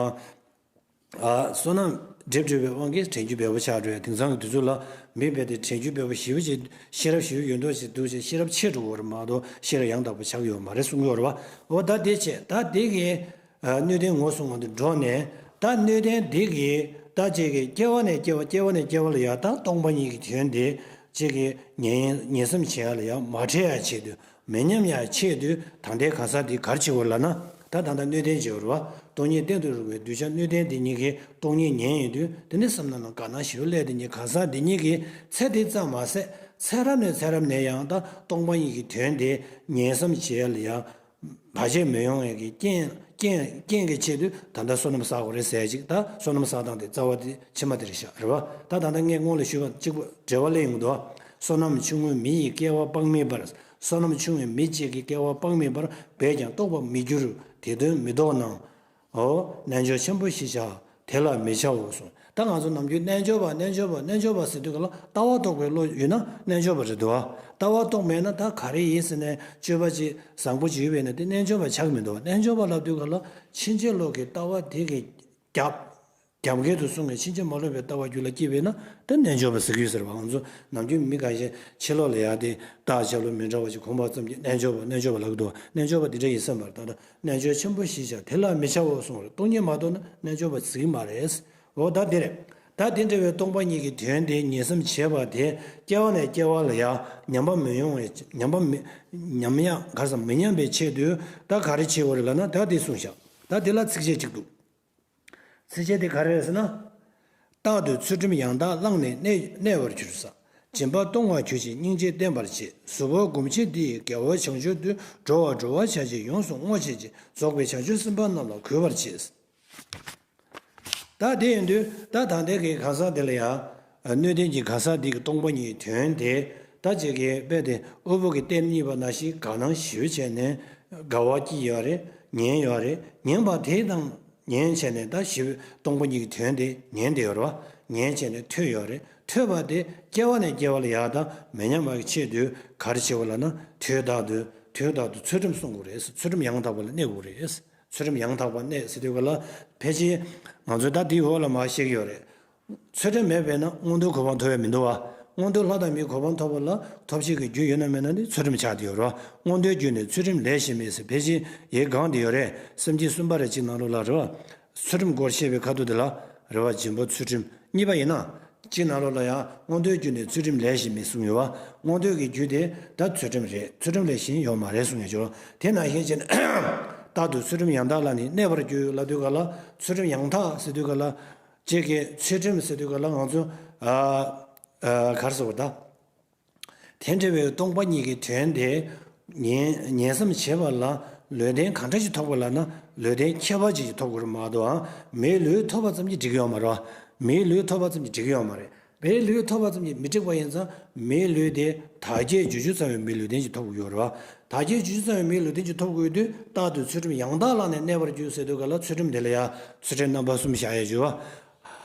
ཨ་བསོད་ནམས་སྒྲིབ་སྒྲིབ་པའི་དབང་གིས་དྲན་རྒྱུ་འབེལ་པོ་ཆགས་འགྲོ་ཡ། དེང་སང་གི་དུས་ཚོད་ལ་མི་རྦད་དེ་དྲན་རྒྱུ་འབེལ་པོ་ཞེ་པོ་ཅིག་ཤེས་རབ་ཞེ་པོ་ཡོད་མདོག་ཅིག་འདུག་ཅིག་ཤེས་རབ་ཆེ་འགྲོ་གི་ཡོད་རེད་མ་གཏོགས་ཤེས་རབ་ཡང་དག་པ་ཆགས་ཀྱི་ཡོད་མ་རེད་གསུང་གི་ཡོད་རེད་བ། འོ་ད་དེ་བྱས་ད་དེ་གི་ཨ་སྣོད་ལྡན་ངོས་བཟུང་བ་དེ་འགྲོ་ནས། ད་སྣོད་ལྡན་དེ་གི་ད་ཅིག་གི་སྐྱེ་བ་ནས་སྐྱེ་བ། སྐྱེ་བ་ནས་སྐྱེ་བ་ལ་ཡ་ད་སྟོང་པ་ཉིད་ཀྱི་དོན་དེ་ཅིག་གི་ཉན་ཉན་བསམ་བྱེད་ཡ་ལ་ཡ་མ་ཁྲེལ་ཡ་ཆེད་དུ། མི་ཉམས་ཡ་ཆེད་དུ་ད་ལྟའི་གང་ཟག་འདི་ག་རེ་བྱེད་དགོས་ལབ་ན། ད་ད་ལྟ་སྣོད་ལྡན་བྱེད་དགོས་རེད་བ། སྟོང་ཉིད་གཏན་དུ་རིང་བའི་གདུལ་བྱ་སྣོད་ལྡན་འདི་ཉིད་ཀྱིས་སྟོང་ཉིད་ཉན་ཡོང་དུས་དེ་ནི་བསམ་ན་ནང་དགའ་སྣང་ཞེ་པོ་སླེབས། དེ་ཉིད་གང་ཟག་འདི་ཉིད་ཀྱིས་ཚེ་འདི་ཙམ་མ་ཟད་ཚེ་རབས་ནས་ཚེ་རབས་ནས་ཡང་ད་སྟོང་པ་ཉིད་ཀྱི་དོན་དེ་ཉན་བསམ་བྱེད་ཡ་ལ་ཡང་བར་ཆད་མི་ཡོང་བའི་གི་རྐྱེན་རྐྱེན་རྐྱེན་གྱི་ཆེད་དུ་ད་ལྟ་བསོད་ནམས་བསགས་དགོས་རེད་ཟེར་ཅིག་ད་བསོད་ནམས་བསགས་སྟངས་དེ་རྩ་བ་དེ་ཕྱི་མ་དེ་རེད་ཤག་རེད་བ། ད་ད་ལྟ་ངས་སྔོན་ལ་ཞུས་པ་གཅིག་པ་འགྲེལ་པ་སླེབས་ཡོང་གི་འདུག་བསོད་ནམས་ཆུང་ངུས་མི་ཡི་སྐལ་བ་དཔག་མེད་པར། བསོད་ནམས་ཆུང་ངུས་མི་གཅིག་གི་སྐལ་བ་དཔག་མེད་པར་བས་ཀྱང་རྟོགས་པར་མི་འགྱུར། དེ་དོན་མི་རྟོགས་ན། འོ་རྣལ་འབྱོར་ཆེན་པོ་བཞི་བྱ་དེ་ལ་མི་བྱའོ་གསུངས། ད་ང་ཚོ་ནམ་རྒྱུན་རྣལ་འབྱོར་པ་རྣལ་འབྱོར་པ་རྣལ་འབྱོར་པ་ཟེར་དུས་ག་ལ་ལྟ་བ་རྟོགས་པའི་བློ་ཡོད་ན་རྣལ་འབྱོར་པ་རེད་འདུག་བ། ལྟ་བ་རྟོགས་མེད་ན་ད་ག་རེ་ཡིན་ཟེར་ནས་དཔྱོད་པ་ཅིག་བཟང་པོ་ཅིག་ཡོད་པས་ན་དེ་རྣལ་འབྱོར་པ་ཆགས་ཀྱི་མི་འདུག་བ། རྣལ་འབྱོར་པ་ལབ་དུས་ག་ལ་ཕྱིན་ཅི་ལོག་གི་ལྟ་བ་དེ་གི་རྒྱབ། རྒྱབ་འགལ་དུ་སོང་ནས་ཕྱིན་ཅི་མ་ལོག་པའི་ལྟ་བ་རྒྱུད་ལ་སྐྱེས་པས་ན་དེ་རྣལ་འབྱོར་པ་ཟེར་གྱི་ཡོད་ཟེར་བ། ང་ཚོ་ནམ་རྒྱུན་མི་འགའ་ཞིག་ཕྱི་ལོགས་ལ་ཡ་དེ་རྟགས་ཆ་ལུགས་མི་འདྲ་བ་ཞིག་གོམས་པ་ཙམ་གྱིས་རྣལ་འབྱོར་པ་རྣལ་འབྱོར་པ་ལབ་ཀྱི་འདུག་རྣལ་འབྱོར་པ་འདི་འདྲ་ཡིན་བསམ་པར་ད་ལྟ་རྣལ་འབྱོར་ཆེན་པོ་བཞི་བྱ་དེ་ལ་མི་བྱའོ་གསུངས་རེད། སྟོང་ཉིད་མ་རྟོགས་ན་རྣལ་འབྱོར་པ་ཟེར་གྱི་མ་རེད། འོ་ད་དེ་རེད། ད་དེ་འདྲ་བའི་སྟོང་པ་ཉིད་ཀྱི་དོན་དེ་ཉིད་བསམ་བྱེད་པ་དེ་སྐྱེ་བ་ནས་སྐྱེ་བ་ལ་ཡང་ཉམས་པ་མི་ཡོང་བའི་ཉམས་པ་མི་ཉམས་ཡང་གར་སོང་མི་ཉམས་པའི་ཆེད་དུ་ད་ག་རེ་བྱེད་དགོས་རེད་ལབ་ན་ད་དེ་གསུངས་བཞག་ད་དེ་ལ་ཚིགས་བཅད་གཅིག་འདུག་ཚིགས་བཅད་དེ་ག་རེ་རེད་ཟེར་ན། རྟག་ཏུ་ཚུལ་ཁྲིམས་ཡང་དག་བླངས་ནས་གནས་གནས་པར་གྱུར་ས། སྦྱིན་པ་གཏོང་བར་གྱུར་ཅིང་སྙིང་རྗེ་བསྟེན་པར་བྱེད། གཟུ་བོར་སྒོམ་ཕྱིར་འདི་ཡི་དགེ་བ་བྱང་ཆུབ་ཏུ། འགྲོ་བ་འགྲོ་བར་བྱ་ཕྱིར་ཡོངས་སུ་བསྔོ་བྱེད་ཅིང་། རྫོགས་པའི་བྱང་ཆུབ་སེམས་དཔའ་རྣམས་ལ་གུས་པར་བྱེད། ད་དེ་ཡིན་དུས་ད་ད་ལྟའི་གི་གང་ཟག་དེ་ལ་ཡང་། སྣོད་ལྡན་གྱི་གང་ཟག་འདི་གི་སྟོང་པ་ཉིད་ཀྱི་དོན་དེ་ད་ཅིག་གི་དཔེ་དེ་དབུལ་པོ་གི་གཏེར་རྙེད་པ་ནང་བཞིན་དགའ་སྣང་ཞེ་པོ་བྱས་ནས་དགའ་བ་སྐྱེས་ཡོད་རེད། ཉན་ཡོད་རེད། ཉན་པ་དེ་དང་ཉན་བྱས་ནས་ད་ཞེ་པོ་སྟོང་པ་ཉིད་ཀྱི་དོན་དེ་ཉན་བསྡད་ཡོད་རེད་བ། ཉན་བྱས་ནས་ཐོས་ཡོད་རེད། ཐོས་པ་དེ་སྐྱེ་བ་ནས་སྐྱེ་བ་ལ་ཡག་དང་མི་ཉམས་པ་གི་ཆེད་དུ་ག་རེ་བྱེད་དགོས་ལབ་ན་དུས་རྟག་ཏུ་དུས་རྟག་ཏུ་ཚུལ་ཁྲིམས་སྲུང་དགོས་རེད། ཚུལ་ཁྲིམས་ཡང་དག་པ་ལ་གནས་དགོས་རེད། ཚུལ་ཁྲིམས་ཡང་དག་པ་གནས་ཟེར་དུས་ག་ལ་ཕལ་ཆེར་ང་ཚོས་ད་དེའི་འོག་ལ་མར་བཤད་ཀྱི་ཡོད་རེད། ཚུལ་ཁྲིམས་མེད་པས་ན་མངོན་མཐོའི་གོ་འཕང་ཐོབ་ཡ་མི་འདུག་བ། མངོན་མཐོའི་ལྷ་དང་མིའི་གོ་འཕང་ཐོབ་པ་ལ་ཐོབ་བྱེད་ཀྱི་རྒྱུ་ཡོད་ན་མེད་ན་ནི་ཚུལ་ཁྲིམས་ཆགས་བསྡད་ཡོད་རེད་བ། མངོན་མཐོའི་རྒྱུ་ནི་ཚུལ་ཁྲིམས་ལས་གཞན་མེད་ཟེར་ཕལ་ཆེར་ཡི་གེ་གང་དེ་ཡོད་རེད། སེམས་བསྐྱེད་གསུམ་པ་རེ་གཅིག་ནང་ལོགས་ལ་རེད་བ། ཚུལ་ཁྲིམས་སྐོར་བཤད་པའི་ཁ་ཐུག་དེ་ལ་རེད་བ། སྦྱིན་པ་ཚུལ་ཁྲིམས་གཉིས་པ་ཡིན་ན། གཅིག་ནང་ལོགས་ལ་ཡང་མངོན་མཐོའི་རྒྱུ་ནི་ཚུལ་ཁྲིམས་ལས་གཞན་མེད་གསུངས་ཡོད་བ། མངོན་མཐོའི་གི་རྒྱུ་དེ་ད་ཚུལ་ཁྲིམས་རེད། ཚུལ་ཁྲིམས་ལས་གཞན་ཡོད་མ་རེད་གསུངས་ཡོད་ཅོ། དེ་ནང་བཞིན་བྱས་ནས་རྟག་ཏུ་ཚུལ་ཁྲིམས་ཡང་དག་ལ་ནི་གནས་པར་གྱུར་ལབ་དུས་ག་ལ་ཚུལ་ཁྲིམས་ཡང་དག་ཟེར་དུས་ག་ལ། གཅིག་གི་ཚུལ་ཁྲིམས་ཟེར་དུས་ག་ལ་ང་ཚོ་ཨ་ཨ་ག་རེ་ཟེར་བ་ད། དེ་འདྲ་བའི་སྟོང་པ་ཉིད་ཀྱི་དོན་དེ་ཉན་ཉན་བསམ་བྱེད་པ་ལ་ ལུས་རྟེན་གང་འདྲ་ཞིག་ཐོབ་དགོས་ལབ་ན་ལུས་རྟེན་ཁྱད་པར་ཅན་ཞིག་ཐོབ་དགོས་རེད་མ་གཏོགས་ཨང་། མིའི་ལུས་ཐོབ་པ་ཙམ་གྱིས་འགྲིག་གི་ཡོད་མ་རེད་བ། མིའི་ལུས་ཐོབ་པ་ཙམ་གྱིས་འགྲིག་གི་ཡོད་མ་རེད། མིའི་ལུས་ཐོབ་པ་ཙམ་གྱིས་མི་འགྲིག་པ་ཡིན་ཙང་མིའི་ལུས་དེ་དག་བྱེད་བསྒྱུར་བཅོས་ཚང་བའི་མིའི་ལུས་རྟེན་ཅིག་ཐོབ་དགོས་ཡོད་རེད་བ། དག་བྱེད་བསྒྱུར་བཅོས་ཚང་བའི་མིའི་ལུས་རྟེན་ཅིག་ཐོབ་དགོས་དུས་རྟག་ཏུ་ཚུལ་ཁྲིམས་ཡང་དག་བླངས་ནས་གནས་པར་འགྱུར་ཟེར་དུས་ག་ལ་ཚུལ་ཁྲིམས་དེ་ལ་ཡང་ཚུལ་ཁྲིམས་རྣམ་པ་གསུམ་བཞག་ཡ་བྱུང་བ།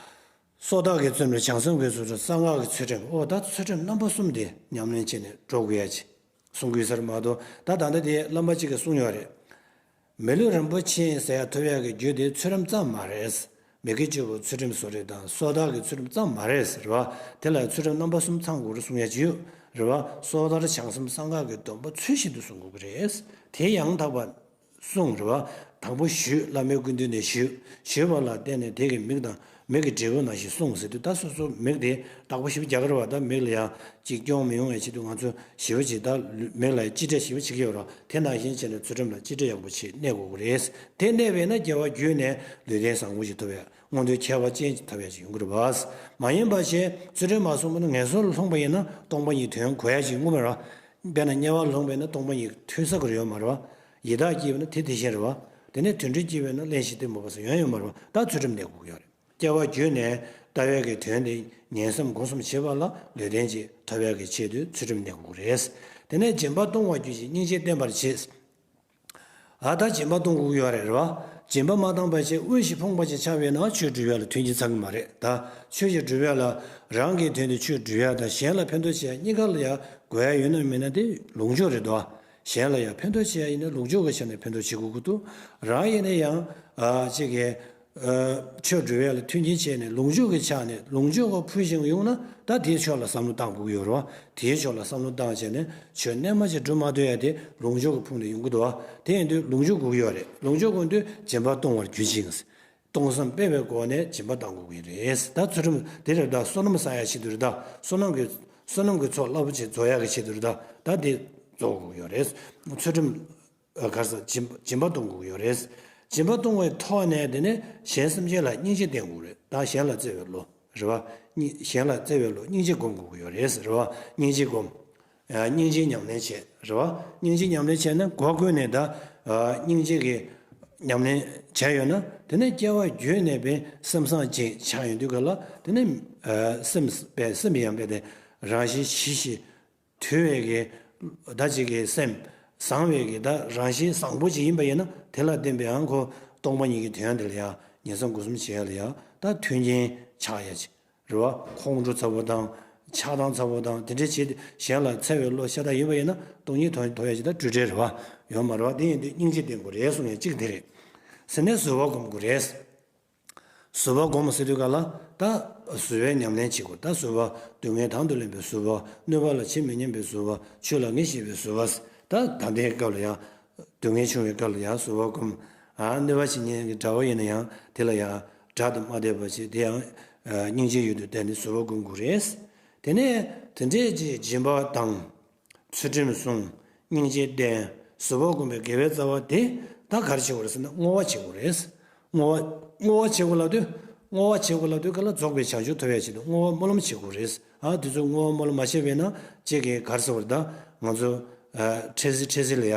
སོ་ཐར་གྱི་ཚུལ་ཁྲིམས། བྱང་སེམས་ཀྱི་ཚུལ་ཁྲིམས། གསང་སྔགས་ཀྱི་ཚུལ་ཁྲིམས། ཨོ་ད་ཚུལ་ཁྲིམས་རྣམ་པ་གསུམ་དེ་ཉམས་ལེན་བྱས་ནས་འགྲོ་དགོས་ཡ་ཅིག་གསུང་དགོས་ས་རེད་མ་གཏོགས་ད་ད་ལྟ་དེ་བླ་མ་གཅིག་གིས་གསུངས་ཡོད་རེད། མི་ལུས་རིན་པོ་ཆེ་ཟེར་ཡ་ཐོབ་ཡ་གི་རྒྱུ་དེ་ཚུལ་ཁྲིམས་ཙམ་མ་རེད། མི་དགེ་བཅུ་པོ་ཚུལ་ཁྲིམས་སུ་རེད་དང་སོ་ཐར་གྱི་ཚུལ་ཁྲིམས་ཙམ་མ་རེད་ཟེར་བ། དེ་ལ་ཚུལ་ཁྲིམས་རྣམ་པ་གསུམ་ཚང་དགོས་རེད་གསུང་ཡ་ཅིག་ཡོད་རེད་བ། སོ་ཐར་བྱང་སེམས་གསང་སྔགས་ཀྱི་སྡོམ་པ་ཚུལ་བཞིན་དུ་སྲུང་དགོས་ཀྱི་རེད། དེ་ཡང་དག་པ། གསུངས་རེད་བ། དང་པོ་ཞུས་བླ་མའི་སྐུ་མདུན་ནས་ཞུས། ཞུས་པ་ལ་བརྟེན་ནས་དེ་གི་མིག་དང་མིག་གི་འབྲས་བུ་ནང་བཞིན་གསུངས་ཟེར་དུས་ད་སོ་སོ་མིག་དེ་བདག་པོ་ཞེ་པོ་རྒྱག་གི་རེད་བ། ད་མིག་ལ་ཡང་ཅིག་སྐྱོན་མི་ཡོང་བའི་ཆེད་དུ་ང་ཚོ་ཞེ་པོ་ཅིག་ད་མིག་ལ་ཡང་གཅེས་སྤྲས་ཞེ་པོ་བྱེད་ཀྱི་ཡོད་རེད། དེ་ནང་བཞིན་བྱས་ནས་ཚུལ་ཁྲིམས་ལ་གཅེས་སྤྲས་ཡག་པོ་བྱེད་གནས་དགོས་ཀྱི་རེད། དེ་གནས་པས་ན་དགེ་བ་བརྒྱུད་ནས་ལུས་རྟེན་བཟང་པོ་ཞིག་ཐོབ་ཡ། མངོན་མཐོའི་ཁྱད་པར་ཅན་ཞིག་ཐོབ་ཡ་ཞིག་ཡོང་གི་རེད་བ། མ་ཡིན་པ་བྱས་ཚུལ་ཁྲིམས་མ་བསྲུངས་པ་ན་ངན་སོང་ལ་ལྷུང་པ་ཡིན་ན་སྟོང་པ་ཉིད་དོན་གོ་ཡ་ཞིག་ཡོང་གི་མ་རེད་བ། དཔེར་ན་དམྱལ་བར་ལྷུང་བས་ན་སྟོང་པ་ཉིད་ཐོས་ས་གི་རེ་ཡོད་མ་རེད་བ། ཡི་དྭགས་སྐྱེས་པས་ན་དེ་དེ་བཞིན་རེད་བ། དེ་ནས་དུད་འགྲོ་སྐྱེས་པས་ན་གླེན་ཞིང་རྟེན་མུག་པ་སོགས་ཡོང་ཡོད་མ་རེད་བ། ད་ཚུལ་ཁྲིམས་གནས་དགོས་ཀྱི་ཡོད་རེད། སྐྱེ་བ་བརྒྱུད་ནས་ལྟ་བའི་གི་དོན་དེ་ཉན་བསམ་སྒོམ་གསུམ་བྱེད་པ་ལ་ལུས་རྟེན་ཅིག་ཐོབ་ཡག་གི་ཆེད་དུ་ཚུལ་ཁྲིམས་གནས་དགོས་ཀྱི་རེད། དེ་ནས་སྦྱིན་པ་གཏོང་བར་གྱུར་ཅིང་སྙིང་རྗེ་བསྟེན་པར་བྱེད། ཨ་ད་སྦྱིན་པ་གཏོང་དགོས་ཀྱི་ཡོད་རེད་རེད་བ། སྦྱིན་པ་མ་བཏང་བ་བྱས་དངོས་གཞི་ཕོངས་པ་ཅིག་ཆགས་པས་ན་ཆོས་སྒྲུབ་ཡ་ལ་མཐུན་རྐྱེན་ཚང་གི་མ་རེད་ད། ཆོས་ཅིག་སྒྲུབ་ཡ་ལ་རང་གི་དོན་དུ་ཆོས་སྒྲུབ་ཡ་དང་གཞན་ལ་ཕན་ཐོགས་བྱེད་ཡ་གཉིས་ཀ་ལ་ཡ་དགོས་ཡ་ཡོད་ན་མེད་ན་དེ་ལོངས་སྤྱོད་རེད་དོ། གཞན་ལ་ཡ་ཕན་ཐོགས་བྱེད་ཡ་ཡིན་ན་ལོངས་སྤྱོད་ཀྱི་ཆ་ནས་ཕན་ཐོགས་བྱེད་དགོས་ཀྱི་འདུག་རང་ཡིན་ན་ཡང་ཨ་ཅིག་གི་ཨ་ཆོས་སྒྲུབ་ཡ་ལ་མཐུན་རྐྱེན་བྱས་ནས་ལོངས་སྤྱོད་ཀྱི་ཆ་ནས་ལོངས་སྤྱོད་ཀྱི་ཕུལ་བཞིན་ཡོང་ན་ད་དེའི་ཕྱོགས་ལ་བསམ་བློ་བཏང་དགོས་ཀྱི་ཡོད་རེད་བ། དེའི་ཕྱོགས་ལ་བསམ་བློ་བཏང་བྱས་ནས་ཆོས་རྣལ་མ་ཅིག་སྒྲུབ་མ་ཐུབ་ཡ་དེ་ལོངས་སྤྱོད་ཀྱི་ཕུང་ནས་ཡོང་གི་འདུག་བ། དེ་ཡིན་དུས་ལོངས་སྤྱོད་དགོས་ཀྱི་ཡོད་རེད། ལོངས་སྤྱོད་དགོས་དུས་སྦྱིན་པ་གཏོང་བར་གྱུར་ཅིང་། གཏོང་བསམ་སྤེལ་བའི་སྒོ་ནས་སྦྱིན་པ་གཏང་དགོས་ཀྱི་རེད། ད་ཚུལ་ཁྲིམས་དེ་རེད་ད། བསོད་ནམས་བསགས་ཡ་ཆེད་དུ་རེད་ད། བསོད་ནམས་ཀྱི་བསོད་ནམས་ཀྱི་ཚོགས་རླབས་པོ་ཆེ་རྫོགས་ཡ་གི་ཆེད་དུ་རེད་ད། ད་དེ་རྫོགས་དགོས་ཀྱི་ཡོད་རེད། ཚུལ་ཁྲིམས་ཨ་ག་རེ་ཟེར་སྦྱིན་སྦྱིན་པ་གཏོང་དགོས་ཀྱི་ཡོད་རེད། སྦྱིན་པ་གཏོང་བའི་ཐོག་ནས་དེ་ནས་གཞན་སེམས་ཅན་ལ་སྙིང་རྗེ་བསྟེན་དགོས་རེད་ད། གཞན་ལ་བརྩེ་བའི་བློ་རེད་བ། སྙིང་གཞན་ལ་བརྩེ་བའི་བློ་སྙིང་རྗེ་སྒོམ་དགོས་ཀྱི་ཡོད་རེད་ཟེར་བ། སྙིང་རྗེ་སྒོམ། ཨ་སྙིང་རྗེའི་ཉམས་ལེན་བྱེད་རེད་བ། སྙིང་རྗེའི་ཉམས་ལེན་བྱས་ན་སྒོ་ཀུན་ནས་ད་ཨ་སྙིང་རྗེ་གི་ཉམས་ལེན་བྱས་ཡོད་ན་དེ་ནས་སྐྱེ་བ་བརྒྱུད་ནས་པའི་སེམས་བཟང་ཅིག་ཆགས་ཡོང་དུས་ག་ལ་དེ་ནས་ཨ་སེམས་པའི་སེམས་ཡང་པའི་དེ་རང་བཞིན་ཞི་ཞིང་དུལ་བའི་གི་ད་ཅིག་གི་སེམས་བཟང་བའི་གི་ད་རང་བཞིན་བཟང་པོ་ཅིག་ཡིན་པ་ཡིན་ན་དེ་ལ་བརྟེན་པའི་ཨང་ཁོ་སྟོང་པ་ཉིད་ཀྱི་དོན་དེ་ལ་ཡང་ཉན་བསམ་སྒོམ་གསུམ་བྱེད་ཡ་ལ་ཡང་ད་མཐུན་རྐྱེན་ཆགས་ཡ་ཅིག་རེད་བ། ཁོང་ཁྲོ་ཚ་པོ་དང་ཆགས་སྡང་ཚ་པོ་དང་དེ་འདྲའི་བྱེད་དེ་གཞན་ལ་འཚེ་བའི་བློ་ཤ་སྟག་ཡོད་པ་ཡིན་ན་སྟོང་ཉིད་དོན་ཐོབ་ཡ་ཅིག་ད་འགྲོས་བྲལ་རེད་བ། ཡོད་མ་རེད་བ། དེ་ཡིན་དུས་སྙིང་རྗེ་བསྟེན་དགོས་རེད་གསུངས་ཡ་གཅིག་དེ་རེད། ཟེར་ནས་བཟོད་པ་སྒོམ་དགོས་རེད། བཟོད་པ་སྒོམ་ཟེར་དུས་ག་ལ་ད་བཟོད་པའི་ཉམས་ལེན་བྱེད་དགོས། ད་བཟོད་པ་སྡུག་བསྔལ་དང་དུ་ལེན་པའི་བཟོད་པ། གནོད་པ་ལ་ཇི་མི་སྙམ་པའི་བཟོད་པ། ཆོས་ལ་ངེས་ཤེས་པའི་བཟོད་པ། ད་ད་ལྟའི་སྐབས་ལ་ཡང་སྡུག་བསྔལ་བྱུང་བའི་སྐབས་ལ་ཡང་བཟོད་པ་སྒོམ། ཨ་གནོད་པ་བྱེད་མཁན་གྱི་དགྲ་བོ་ཡིན་ན་ཡང་དེ་ལ་ཡང་དགྲ་དང་མ་བསྡད་པ་བྱེད་དེ་ཡང་སྙིང་རྗེའི་ཡུལ་དུ་བསྡད་ནས་བཟོད་པ་སྒོམ་དགོས་རེད། དེ་ནས་དེ་འདྲས་ཀྱི་སྦྱིན་པ་དང་། ཚུལ་ཁྲིམས་བསྲུང་། སྙིང་རྗེ་བསྟེན། བཟོད་པ་སྒོམ་པའི་དགེ་བའི་རྩ་བ་དེ་ད་ག་རེ་བྱེད་དགོས་རེད་ཟེར་ན་བསྔོ་བ་བྱེད་དགོས་རེད། བསྔོ་བ་བསྔོ་བ་བྱེད་དགོས་ལབ་དུས་བསྔོ་བ་བྱེད་དགོས་ལབ་དུས་ག་ལ་རྫོགས་པའི་བྱང་ཆུབ་ཐོབ་ཡ་ཆེད་དུ་བསྔོ་བ་སྨོན་ལམ་བྱེད་དགོས་རེད། ཨ་དེ་ཚོ་བསྔོ་བ་སྨོན་ལམ་མ་བྱས་པས་ན་ཅིག་གིས་ག་རེ་ཟེར་བ་རེད། ད་ང་ཚོ་འཕྲལ་སེལ་འཕྲལ་སེལ་ལ་ཡ་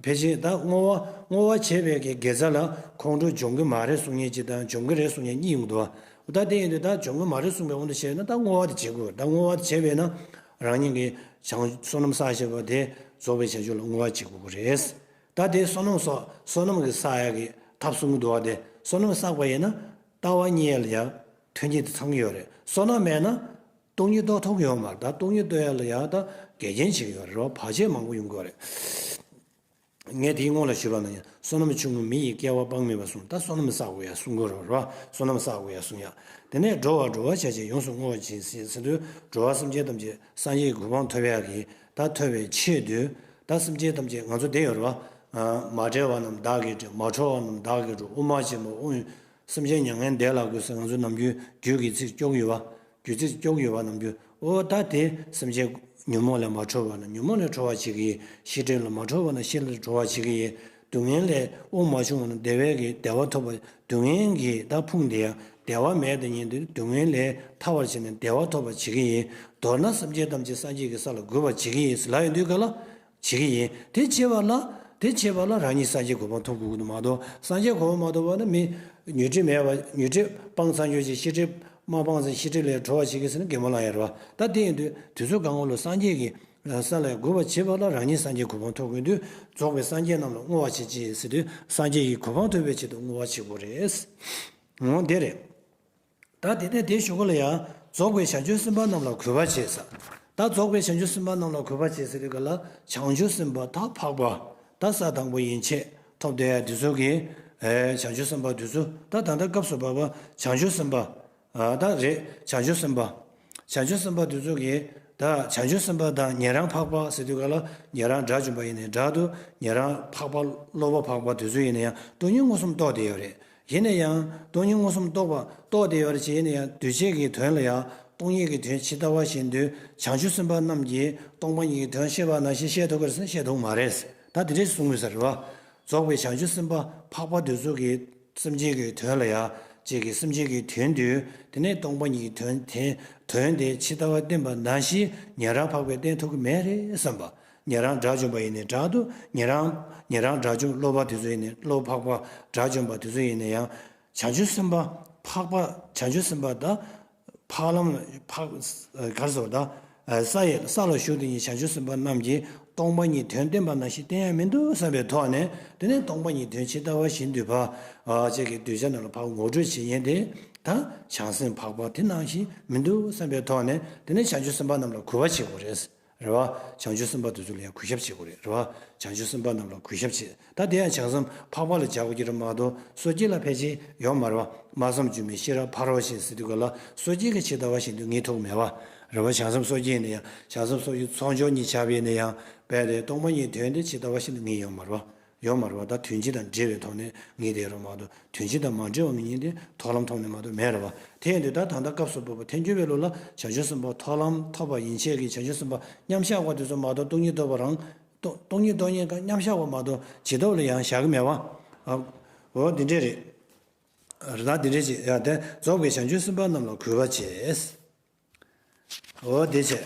ཕལ་ཆེར་ད་བསྔོ་བ་བསྔོ་བ་བྱས་པའི་གི་དགེ་རྩ་ལ་ཁོང་ཁྲོ་འཇོམས་ཀྱི་མ་རེད་གསུང་མཁན་ཅིག་དང་འཇོམས་ཀྱི་རེད་གསུང་མཁན་གཉིས་ཡོང་གི་འདུག་བ། ད་དེ་ཡིན་དུས་ད་འཇོམས་ཀྱི་མ་རེད་གསུངས་པའི་དབང་དུ་བྱས་ན་ད་བསྔོ་བ་དེ་བྱེད་དགོས། ད་བསྔོ་བ་དེ་བྱས་པས་ན་རང་ཉིད་ཀྱི་བྱང་བསོད་ནམས་བསགས་བྱས་པ་དེ་རྫོགས་པའི་བྱང་ཆུབ་ལ་བསྔོ་བ་བྱེད་དགོས་ཀྱི་རེད། ད་དེ་བསོད་ནམས་སོགས་བསོད་ནམས་ཀྱི་བསགས་ཡག་གི་ཐབས་གསུང་གི་འདུག་བ། དེ་བསོད་ནམས་བསགས་པ་ཡིན་ན་ལྟ་བ་གཉིས་ལ་ཡང་མཐུན་རྐྱེན་དེ་ཚང་གི་ཡོད་རེད། བསོད་ནམས་མེད་ན་སྟོང་ཉིད་རྟོགས་ཐུབ་ཀྱི་ཡོད་མ་རེད། ད་སྟོང་ཉིད་རྟོགས་ཡག་ལ་ཡང་ད་འགལ་རྐྱེན་བྱེད་ཀྱི་ཡོད་རེད། བར་ཆད་མང་པོ་ཡོང་གི་ཡོད་རེད། ངས་དེའི་སྔོན་ལ་ཞུས་པ་ནང་བཞིན་བསོད་ནམས་ཆུང་ངུ་མི་ཡི་སྐལ་བ་དཔག་མེད་པ་གསུངས། ད་བསོད་ནམས་བསགས་དགོས་ཡ་གསུང་གི་རེད་བ། བསོད་ནམས་བསགས་དགོས་ཡ་གསུང་ཡ། དེ་ནས་འགྲོ་བ་འགྲོ་བ་བྱ་བྱེད་ཡོངས་སུ་བསྔོ་བ་ཅིང་ཟེར་དུས་འགྲོ་བ་སེམས་ཅན་ཐམས་ཅད་སངས་རྒྱས་ཀྱི་གོ་འཕང་ཐོབ་ཡ་གི་ད་ཐོབ་པའི་ཆེད་དུ་ད་སེམས་ཅན་ཐམས་ཅད་ང་ཚོ་བསྡད་ཡོད་རེད་བ། མ་བསྒྲལ་བ་རྣམས་བདག་གིས་བསྒྲལ། མ་ཁྲོ་བ་རྣམས་བདག་གིས་ཁྲོ། དབུགས་མ་ཆད་པར་དབུགས་སེམས་ཅན་མྱ་ངན་འདས་ལ་འགོད་ཟེར་ང་ཚོ་ནམ་རྒྱུན་རྒྱུད་ཀྱི་ཚིག་སྐྱོར་གྱི་ཡོད་པ། རྒྱུད་ཚིག་སྐྱོར་གྱི་ཡོད་པ་ནམ་རྒྱུན། ཨོ་ད་དེ་སེམས་ཅན་ཉོན་མོངས་ལས་མ་གྲོལ་བ་ན་ཉོན་མོངས་ལས་གྲོལ་བར་བྱེད་ཀྱི་ཡིན། ཤེས་སྒྲིབ་ལས་མ་གྲོལ་བ་ན་ཤེས་སྒྲིབ་ལས་གྲོལ་བར་བྱེད་ཀྱི་ཡིན། སྡུག་བསྔལ་ལས་དབུགས་མ་ཕྱུང་བ་ན་བདེ་བའི་གི་བདེ་བ་ཐོབ་པ། སྡུག་བསྔལ་གྱི་ད་ཕུང་དེ་ཡང་བདེ་བ་མེད་དེ་ཉིད་དུ་སྡུག་བསྔལ་ལས་ཐར་བར་བྱས་ནས་བདེ་བ་ཐོབ་པར་བྱེད་ཀྱི་ཡིན། མདོར་ན་སེམས་ཅན་ཐམས་ཅད་སངས་རྒྱས་ཀྱི་ས་ལ་འགོད་པར་བྱེད་ཀྱི་ཡིན་ཟེར་ལབ་ཡོང་དུས་ག་ལ། བྱེད་ཀྱི་ཡིན། དེ་བྱེད་པ་ལ་ དེ་བྱེད་པ་ལ་རང་ཉིད་སངས་རྒྱས་གོ་འཕང་ཐོབ་དགོས་ཀྱི་འདུག་མ་གཏོགས། སངས་རྒྱས་གོ་འཕང་མ་ཐོབ་པ་ན་མི་ཉོན་སྒྲིབ་མེད་པ། ཉོན་སྒྲིབ་སྤངས་ཚར་ཆོག་ཅིག་ཤེས་སྒྲིབ་མ་སྤངས་ཚར། ཤེས་སྒྲིབ་ལས་གྲོལ་བ་བྱེད་ཀྱི་ཟེར་ན་གད་མོ་ལངས་ཡ་རེད་བ། ད་དེ་ཡིན་དུས་དུས་ཚོད་གང་བོ་ལ་སངས་རྒྱས་ཀྱི་ས་ལ་འགོད་པ་བྱེད་པ་ལ་རང་ཉིད་སངས་རྒྱས་གོ་འཕང་ཐོབ་དགོས་དུས། རྫོགས་པའི་སངས་རྒྱས་རྣམས་ལ་བསྔོ་བ་བྱེད་ཅིག་ཟེར་དུས། སངས་རྒྱས་ཀྱི་གོ་འཕང་ཐོབ་པའི་ཆེད་དུ་བསྔོ་བ་བྱེད་དགོས་རེད། འོ་དེ་རེད། ད་དེ་ནས་དེའི་གཞུག་གུ་ལ་ཡང་རྫོགས་པའི་བྱང་ཆུབ་སེམས་དཔའ་རྣམས་ལ་གུས་པ་བྱེད་ཟེར། ད་རྫོགས་པའི་བྱང་ཆུབ་སེམས་དཔའ་རྣམས་ལ་གུས་པ་བྱེད་ཟེར་དུས་ག་ལ། བྱང་ཆུབ་སེམས་དཔའ་ད་འཕགས་པ། ད་ས་དང་པོ་ཡན་ཆད་ཐོབ་བསྡད་ཡ་དེ་ཚོ་གི། ཨེ། བྱང་ཆུབ་སེམས་དཔའ་དེ་ཚོ། ད་ད་ལྟ་སྐབས་སུ་བབ་པ་བྱང་ཆུབ་སེམས་དཔའ། ཨ། ད་རེད། བྱང་ཆུབ་སེམས་དཔའ། བྱང་ཆུབ་སེམས་དཔའ་དེ་ཚོ་གི། ད་བྱང་ཆུབ་སེམས་དཔའ་དང་ཉན་རང་འཕགས་པ་ཟེར་དུས་ག་ལ། ཉན་རང་དགྲ་བཅོམ་པ་ཡིན་ནའི་འདྲ་འདུག་ཉན་རང་འཕགས་པ་སློབ་པ་འཕགས་པ་དེ་ཚོ་ཡིན་ན་ཡང་སྟོང་ཉིད་མངོན་སུམ་རྟོགས་བསྡད་ཡོད་རེད། ཡིན་ན་ཡང་སྟོང་ཉིད་མངོན་སུམ་རྟོགས་པ་རྟོགས་བསྡད་ཡོད་རེད་ཅེས། ཡིན་ན་ཡང་གདུལ་བྱའི་གི་དོན་ལ་ཡང་སྟོང་ཉིད་ཀྱི་དོན་ཇི་ལྟ་བ་བཞིན་དུ་བྱང་ཆུབ་སེམས་དཔའ་རྣམས་ཀྱིས་སྟོང་པ་ཉིད་ཀྱི་དོན་ཤེས་པ་ནང་བཞིན་ཤེས་ཐུབ་ཀྱི་རེད་ཟེར་ན་ཤེས་ཐུབ་མ་རེད། ད་དེ་འདྲས་གསུང་དགོས་ས་རེད་བ། རྫོགས་པའི་བྱང་ཆུབ་སེམས་དཔའ་འཕགས་པ་དེ་ཚོ་གིས་སེམས་ཅན་གྱི་དོན་ལ་ཡང་ཅིག་གིས་སེམས་ཅན་གྱི་དོན་དུ། དེ་ནས་སྟོང་པ་ཉིད་ཀྱི་དོན་དེ། དོན་དེ་ཇི་ལྟ་བ་བསྟན་པ་ནང་བཞིན་ཉན་རང་འཕགས་པས་བསྟན་ཐུབ་ཀྱི་མེད་རེད་བསམ་པ། ཉན་རང་དགྲ་བཅོམ་པ་ཡིན་ནའི་འདྲ་འདུག་ཉན་རང་། ཉན་རང་དགྲ་བཅོམ། སློབ་པ་དེ་ཚོ་ཡིན་ནའི། སློབ་འཕགས་པ་དགྲ་བཅོམ་པ་དེ་ཚོ་ཡིན་ནའི་ཡང་། བྱང་ཆུབ་སེམས་དཔའ་འཕགས་པ། བྱང་ཆུབ་སེམས་དཔའ་དང་། འཕགས་ལམ་འཕགས། ག་རེ་ཟེར་བ་དང་། ས་ཡི། ས་ལ་བཞུགས་དེ་ཉིད་བྱང་ཆུབ་སེམས་དཔའ་རྣམས་ཀྱིས་སྟོང་པ་ཉིད་དོན་བསྟན་པ་ནང་བཞིན་བསྟན་ཡ་མི་འདུག་བསམ་པའི་ཐོག་ནས། དེ་ནས་སྟོང་པ་ཉིད་དོན་ཇི་ལྟ་བ་བཞིན་དུ་ཕར། ཨ། ཅིག་གི་གདུལ་བྱ་རྣམས་ལ་ཕར་ངོ་སྤྲོད་བྱེད་མཁན་དེ། ད་བྱང་སེམས་འཕགས་པ་དེ་ནང་བཞིན་མི་འདུག་བསམ་པའི་ཐོག་ནས། དེ་ནས་བྱང་ཆུབ་སེམས་དཔའ་རྣམས་ལ་གུས་པ་བྱེད་དགོས་རེད། རེད་བ། བྱང་ཆུབ་སེམས་དཔའ་དེ་ཚོ་ལ་ཡང་གུས་ཞབས་བྱེད་དགོས་རེད། རེད་བ། བྱང་ཆུབ་སེམས་དཔའ་རྣམས་ལ་གུས་ཞབས་བྱེད། ད་དེ་ཡང་བྱང་སེམས་འཕགས་པ་ལ་སྦྱར་དགོས་ཀྱི་རེད་མ་གཏོགས། སོ་སྐྱེ་ལ་ཕལ་ཆེར་ཡོད་མ་རེད་བ། སྨྲ་བསམ་བརྗོད་མེད་ཤེས་རབ་ཕ་རོལ་ཕྱིན་ཟེར་དུས་ག་ལ། སོ་སྐྱེ་གིས་ཇི་ལྟ་བ་བཞིན་དུ་ངེས་ཐུབ་མེད་བ། རེད་བ། བྱང་སེམས་སོ་སྐྱེ་ཡིན་ན་ཡང་། བྱང་སེམས་སོ་སྐྱེ་ཚོགས་སྦྱོར་གཉིས་ཆགས་པ་ཡིན་ན་ཡང་། རྦད་དེ་སྟོང་པ་ཉིད་དོན་དེ་ཇི་ལྟ་བ་བཞིན་དུ་ངེས་ཡོད་མ་རེད་བ། ཡོད་མ་རེད་བ། ད་དོན་སྤྱི་དང་འབྲེལ་བའི་ཐོག་ནས་ངེས་བསྡད་རོགས་མ་གཏོགས། དོན་སྤྱི་དང་མ་འབྲེལ་བ་ངེས་མཁན་དེ་མཐོང་ལམ་ཐོག་ནས་མ་གཏོགས་མེད་རེད་བ། དེ་ཡིན་དུས་ད་ད་ལྟ་སྐབས་སུ་བབ་པ་ཐལ་འགྱུར་བའི་ལུགས་ལ་བྱང་ཆུབ་སེམས་དཔའ་མཐོང་ལམ་ཐོབ་པ་ཡན་ཆད་ཀྱི་བྱང་ཆུབ་སེམས་དཔའ་མཉམ་བཞག་པ་དེ་ཚོ་མ་གཏོགས། སྟོང་ཉིད་རྟོགས་པ་རང་། སྟོང་སྟོང་ཉིད་རྟོགས་མཁན་གང་མཉམ་བཞག་པ་མ་གཏོགས་ཇི་ལྟ་བུ་ལ་ཡང་བཞག་གི་མེད་བ། ཨ། འོ་འདི་འདྲས་རེད། རེད། ད་འདི་འདྲས་ཅིག་ཡ། དེ་རྫོགས་པའི་བྱང་ཆུབ་སེམས་དཔའ་རྣམས་ལ་གུས་པ་བྱེད། འོ་དེ་བྱས།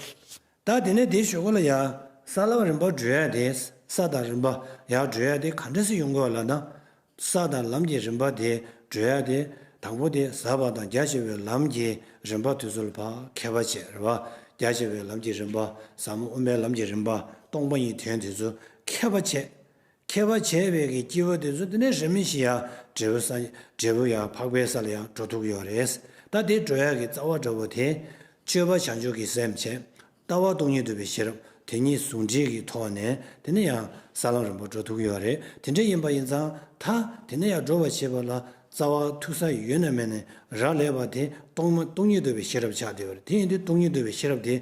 ད་དེ་ནས་དེའི་གཞུག་གུ་ལ་ཡང་ས་ལམ་རིམ་པ་བགྲོད་ཡ་དེ། ས་དང་རིམ་པ་ཡར་བགྲོད་ཡ་དེ་ག་འདྲ་སེ་ཡོང་དགོས་ལབ་ན། ས་དང་ལམ་གྱི་རིམ་པ་དེ་བགྲོད་ཡ་དེ། དང་པོ་དེ་ཟབ་པ་དང་རྒྱ་ཆེ་བའི་ལམ་གྱི་རིམ་པ་དེ་ཚོ་ལ་ཕར་མཁས་པ་བྱེད། རེད་བ། རྒྱ་ཆེ་བའི་ལམ་གྱི་རིམ་པ། ཟབ་མོ་དབུ་མའི་ལམ་གྱི་རིམ་པ། སྟོང་པ་ཉིད་དོན་དེ་ཚོ་མཁས་པ་བྱེད། མཁས་པ་བྱས་པའི་གི་སྐྱེས་བུ་དེ་ཚོ་དེ་ནས་རིམ་བཞིན་ཡང་འབྲས་བུ་ས། འབྲས་བུ་ཡང་འཕགས་པའི་ས་ལ་ཡང་འགྲོ་ཐུབ་ཀྱི་ཡོད་རེད། ད་དེ་འགྲོ་ཡག་གི་རྩ་བ་འདྲ་བོ་དེ། སྤྱོད་པ་བྱང་ཆུབ་ཀྱི་སེམས་བྱས། ལྟ་བ་སྟོང་ཉིད་རྟོགས་པའི་ཤེས་རབ། དེ་གཉིས་ཟུང་འབྲེལ་གྱི་ཐོག་ནས་དེ་ནས་ཡང་ས་ལམ་རིམ་པ་འགྲོ་ཐུབ་ཀྱི་ཡོད་རེད། དེ་འདྲ་ཡིན་པ་ཡིན་ཙང་། ད་དེ་ནས་ཡང་འགྲོ་བ་བྱེད་པ་ལ་རྩ་བ་ཐུག་ས་ཡོད་ན་མེད་ན་རག་ལས་པ་དེ་སྟོང་མ། སྟོང་ཉིད་རྟོགས་པའི་ཤེས་རབ་ཆགས་བསྡད་ཡོད་རེད། དེ་ཡིན་དུས་སྟོང་ཉིད་རྟོགས་པའི་ཤེས་རབ་དེ།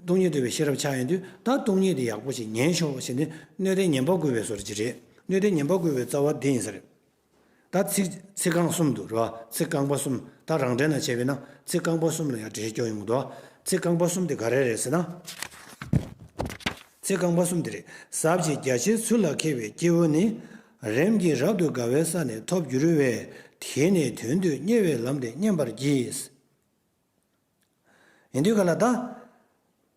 སྟོང་ཉིད་རྟོགས་པའི་ཤེས་རབ་ཆགས་ཡོང་དུས། ད་སྟོང་ཉིད་དེ་ཡག་པོ་ཞིག་ཉན་ཤོག་ཟེར་ནས་སྣོད་ལྡན་ཉན་པ་བསྐུལ་བའི་བཟོ་འདྲ་ཅིག་རེད། སྣོད་ལྡན་ཉན་པ་བསྐུལ་བའི་རྩ་བ་འདི་ཡིན་ས་རེད། ད་ཚིག་ཚིག་རྐང་གསུམ་འདུག་ར། ཚིག་རྐང་པ་གསུམ། ད་རང་འགྲེལ་ནང་བྱས་པས་ན་ཚིག་རྐང་པ་གསུམ་ལ་ཡང་འགྲེལ་བཤད་སྐྱོན་ཡོང་གི་འདུག་ཚིག་རྐང་པ་གསུམ་དེ་ག་རེ་རེད་ཟེར་ན། ཚིག་རྐང་པ་གསུམ་དེ་རེད། ཟབ་ཅིང་རྒྱ་ཆེའི་ཚུལ་ལ་མཁས་པའི་སྐྱེས་བུ་ནི། རིམ་གྱིས་རབ་ཏུ་དགའ་བའི་ས་ནས་ཐོབ་འགྱུར་བས། དེས་ནི་དོན་དུ་གཉེར་བའི་ལམ་དེ་མཉན་པར་གྱིས། ཡིན་དུས་ག་ལ་ད།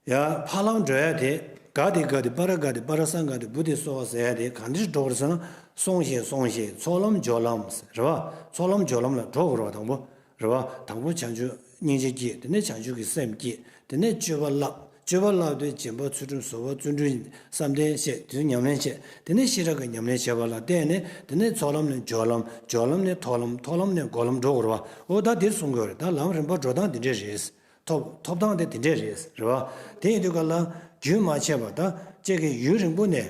ཡ། ཕ་ལམ་འགྲོ་ཡ་དེ། ག་དེ་ག་དེ་པ་ར་ག་དེ་པ་ར་སང་ག་དེ་བུ་དེ་སོ་ཟེར་ཡ་དེ་ག་འདྲ་འགྲོ་དགོས་ཟེར་ན། སོང་ཞིང་སོང་ཞིང་ཚོགས་ལམ་སྦྱོར་ལམ་ཟེར་བ། ཚོགས་ལམ་སྦྱོར་ལམ་ལ་འགྲོ་དགོས་རེད་བ། དང་པོ་རེད་བ། དང་པོ་བྱང་ཆུབ་སྙིང་རྗེ་སྐྱེས། དེ་ནས་བྱང་ཆུབ་ཀྱི་སེམས་སྐྱེས། དེ་ནས་སྤྱོད་པ་བསླབ། སྤྱོད་པ་བསླབ་དུས་སྦྱིན་པ་ཚུལ་ཁྲིམས་ཟོར་བ་བརྩོན་འགྲུས་བསམ་གཏན་བྱས། དེ་ཚོ་ཉམས་ལེན་བྱས། དེ་ནས་ཤེས་རབ་ཀྱི་ཉམས་ལེན་བྱས་པ་ལ་བརྟེན་ནས། དེ་ནས་ཚོགས་ལམ་ནས་སྦྱོར་ལམ། སྦྱོར་ལམ་ནས་མཐོ་ལམ། མཐོ་ལམ་ནས་གོ་ལམ་འགྲོ་དགོས་རེད་བ། འོ་ད་འདིར་གསུང་དགོས་རེད། ད་ལམ་རིམ་པ་འགྲོ་སྟངས་འདི་འདྲས་རེད། ཐོབ་ཐོབ་སྟངས་དེ་དེ་འདྲས་རེད། རེད་བ། དེ་ཡིན་དུས་ག་ལ་རྒྱུན་མ་ཆད་པ། ད་ཅིག་གི་ཡུན་རིང་པོ་ནས།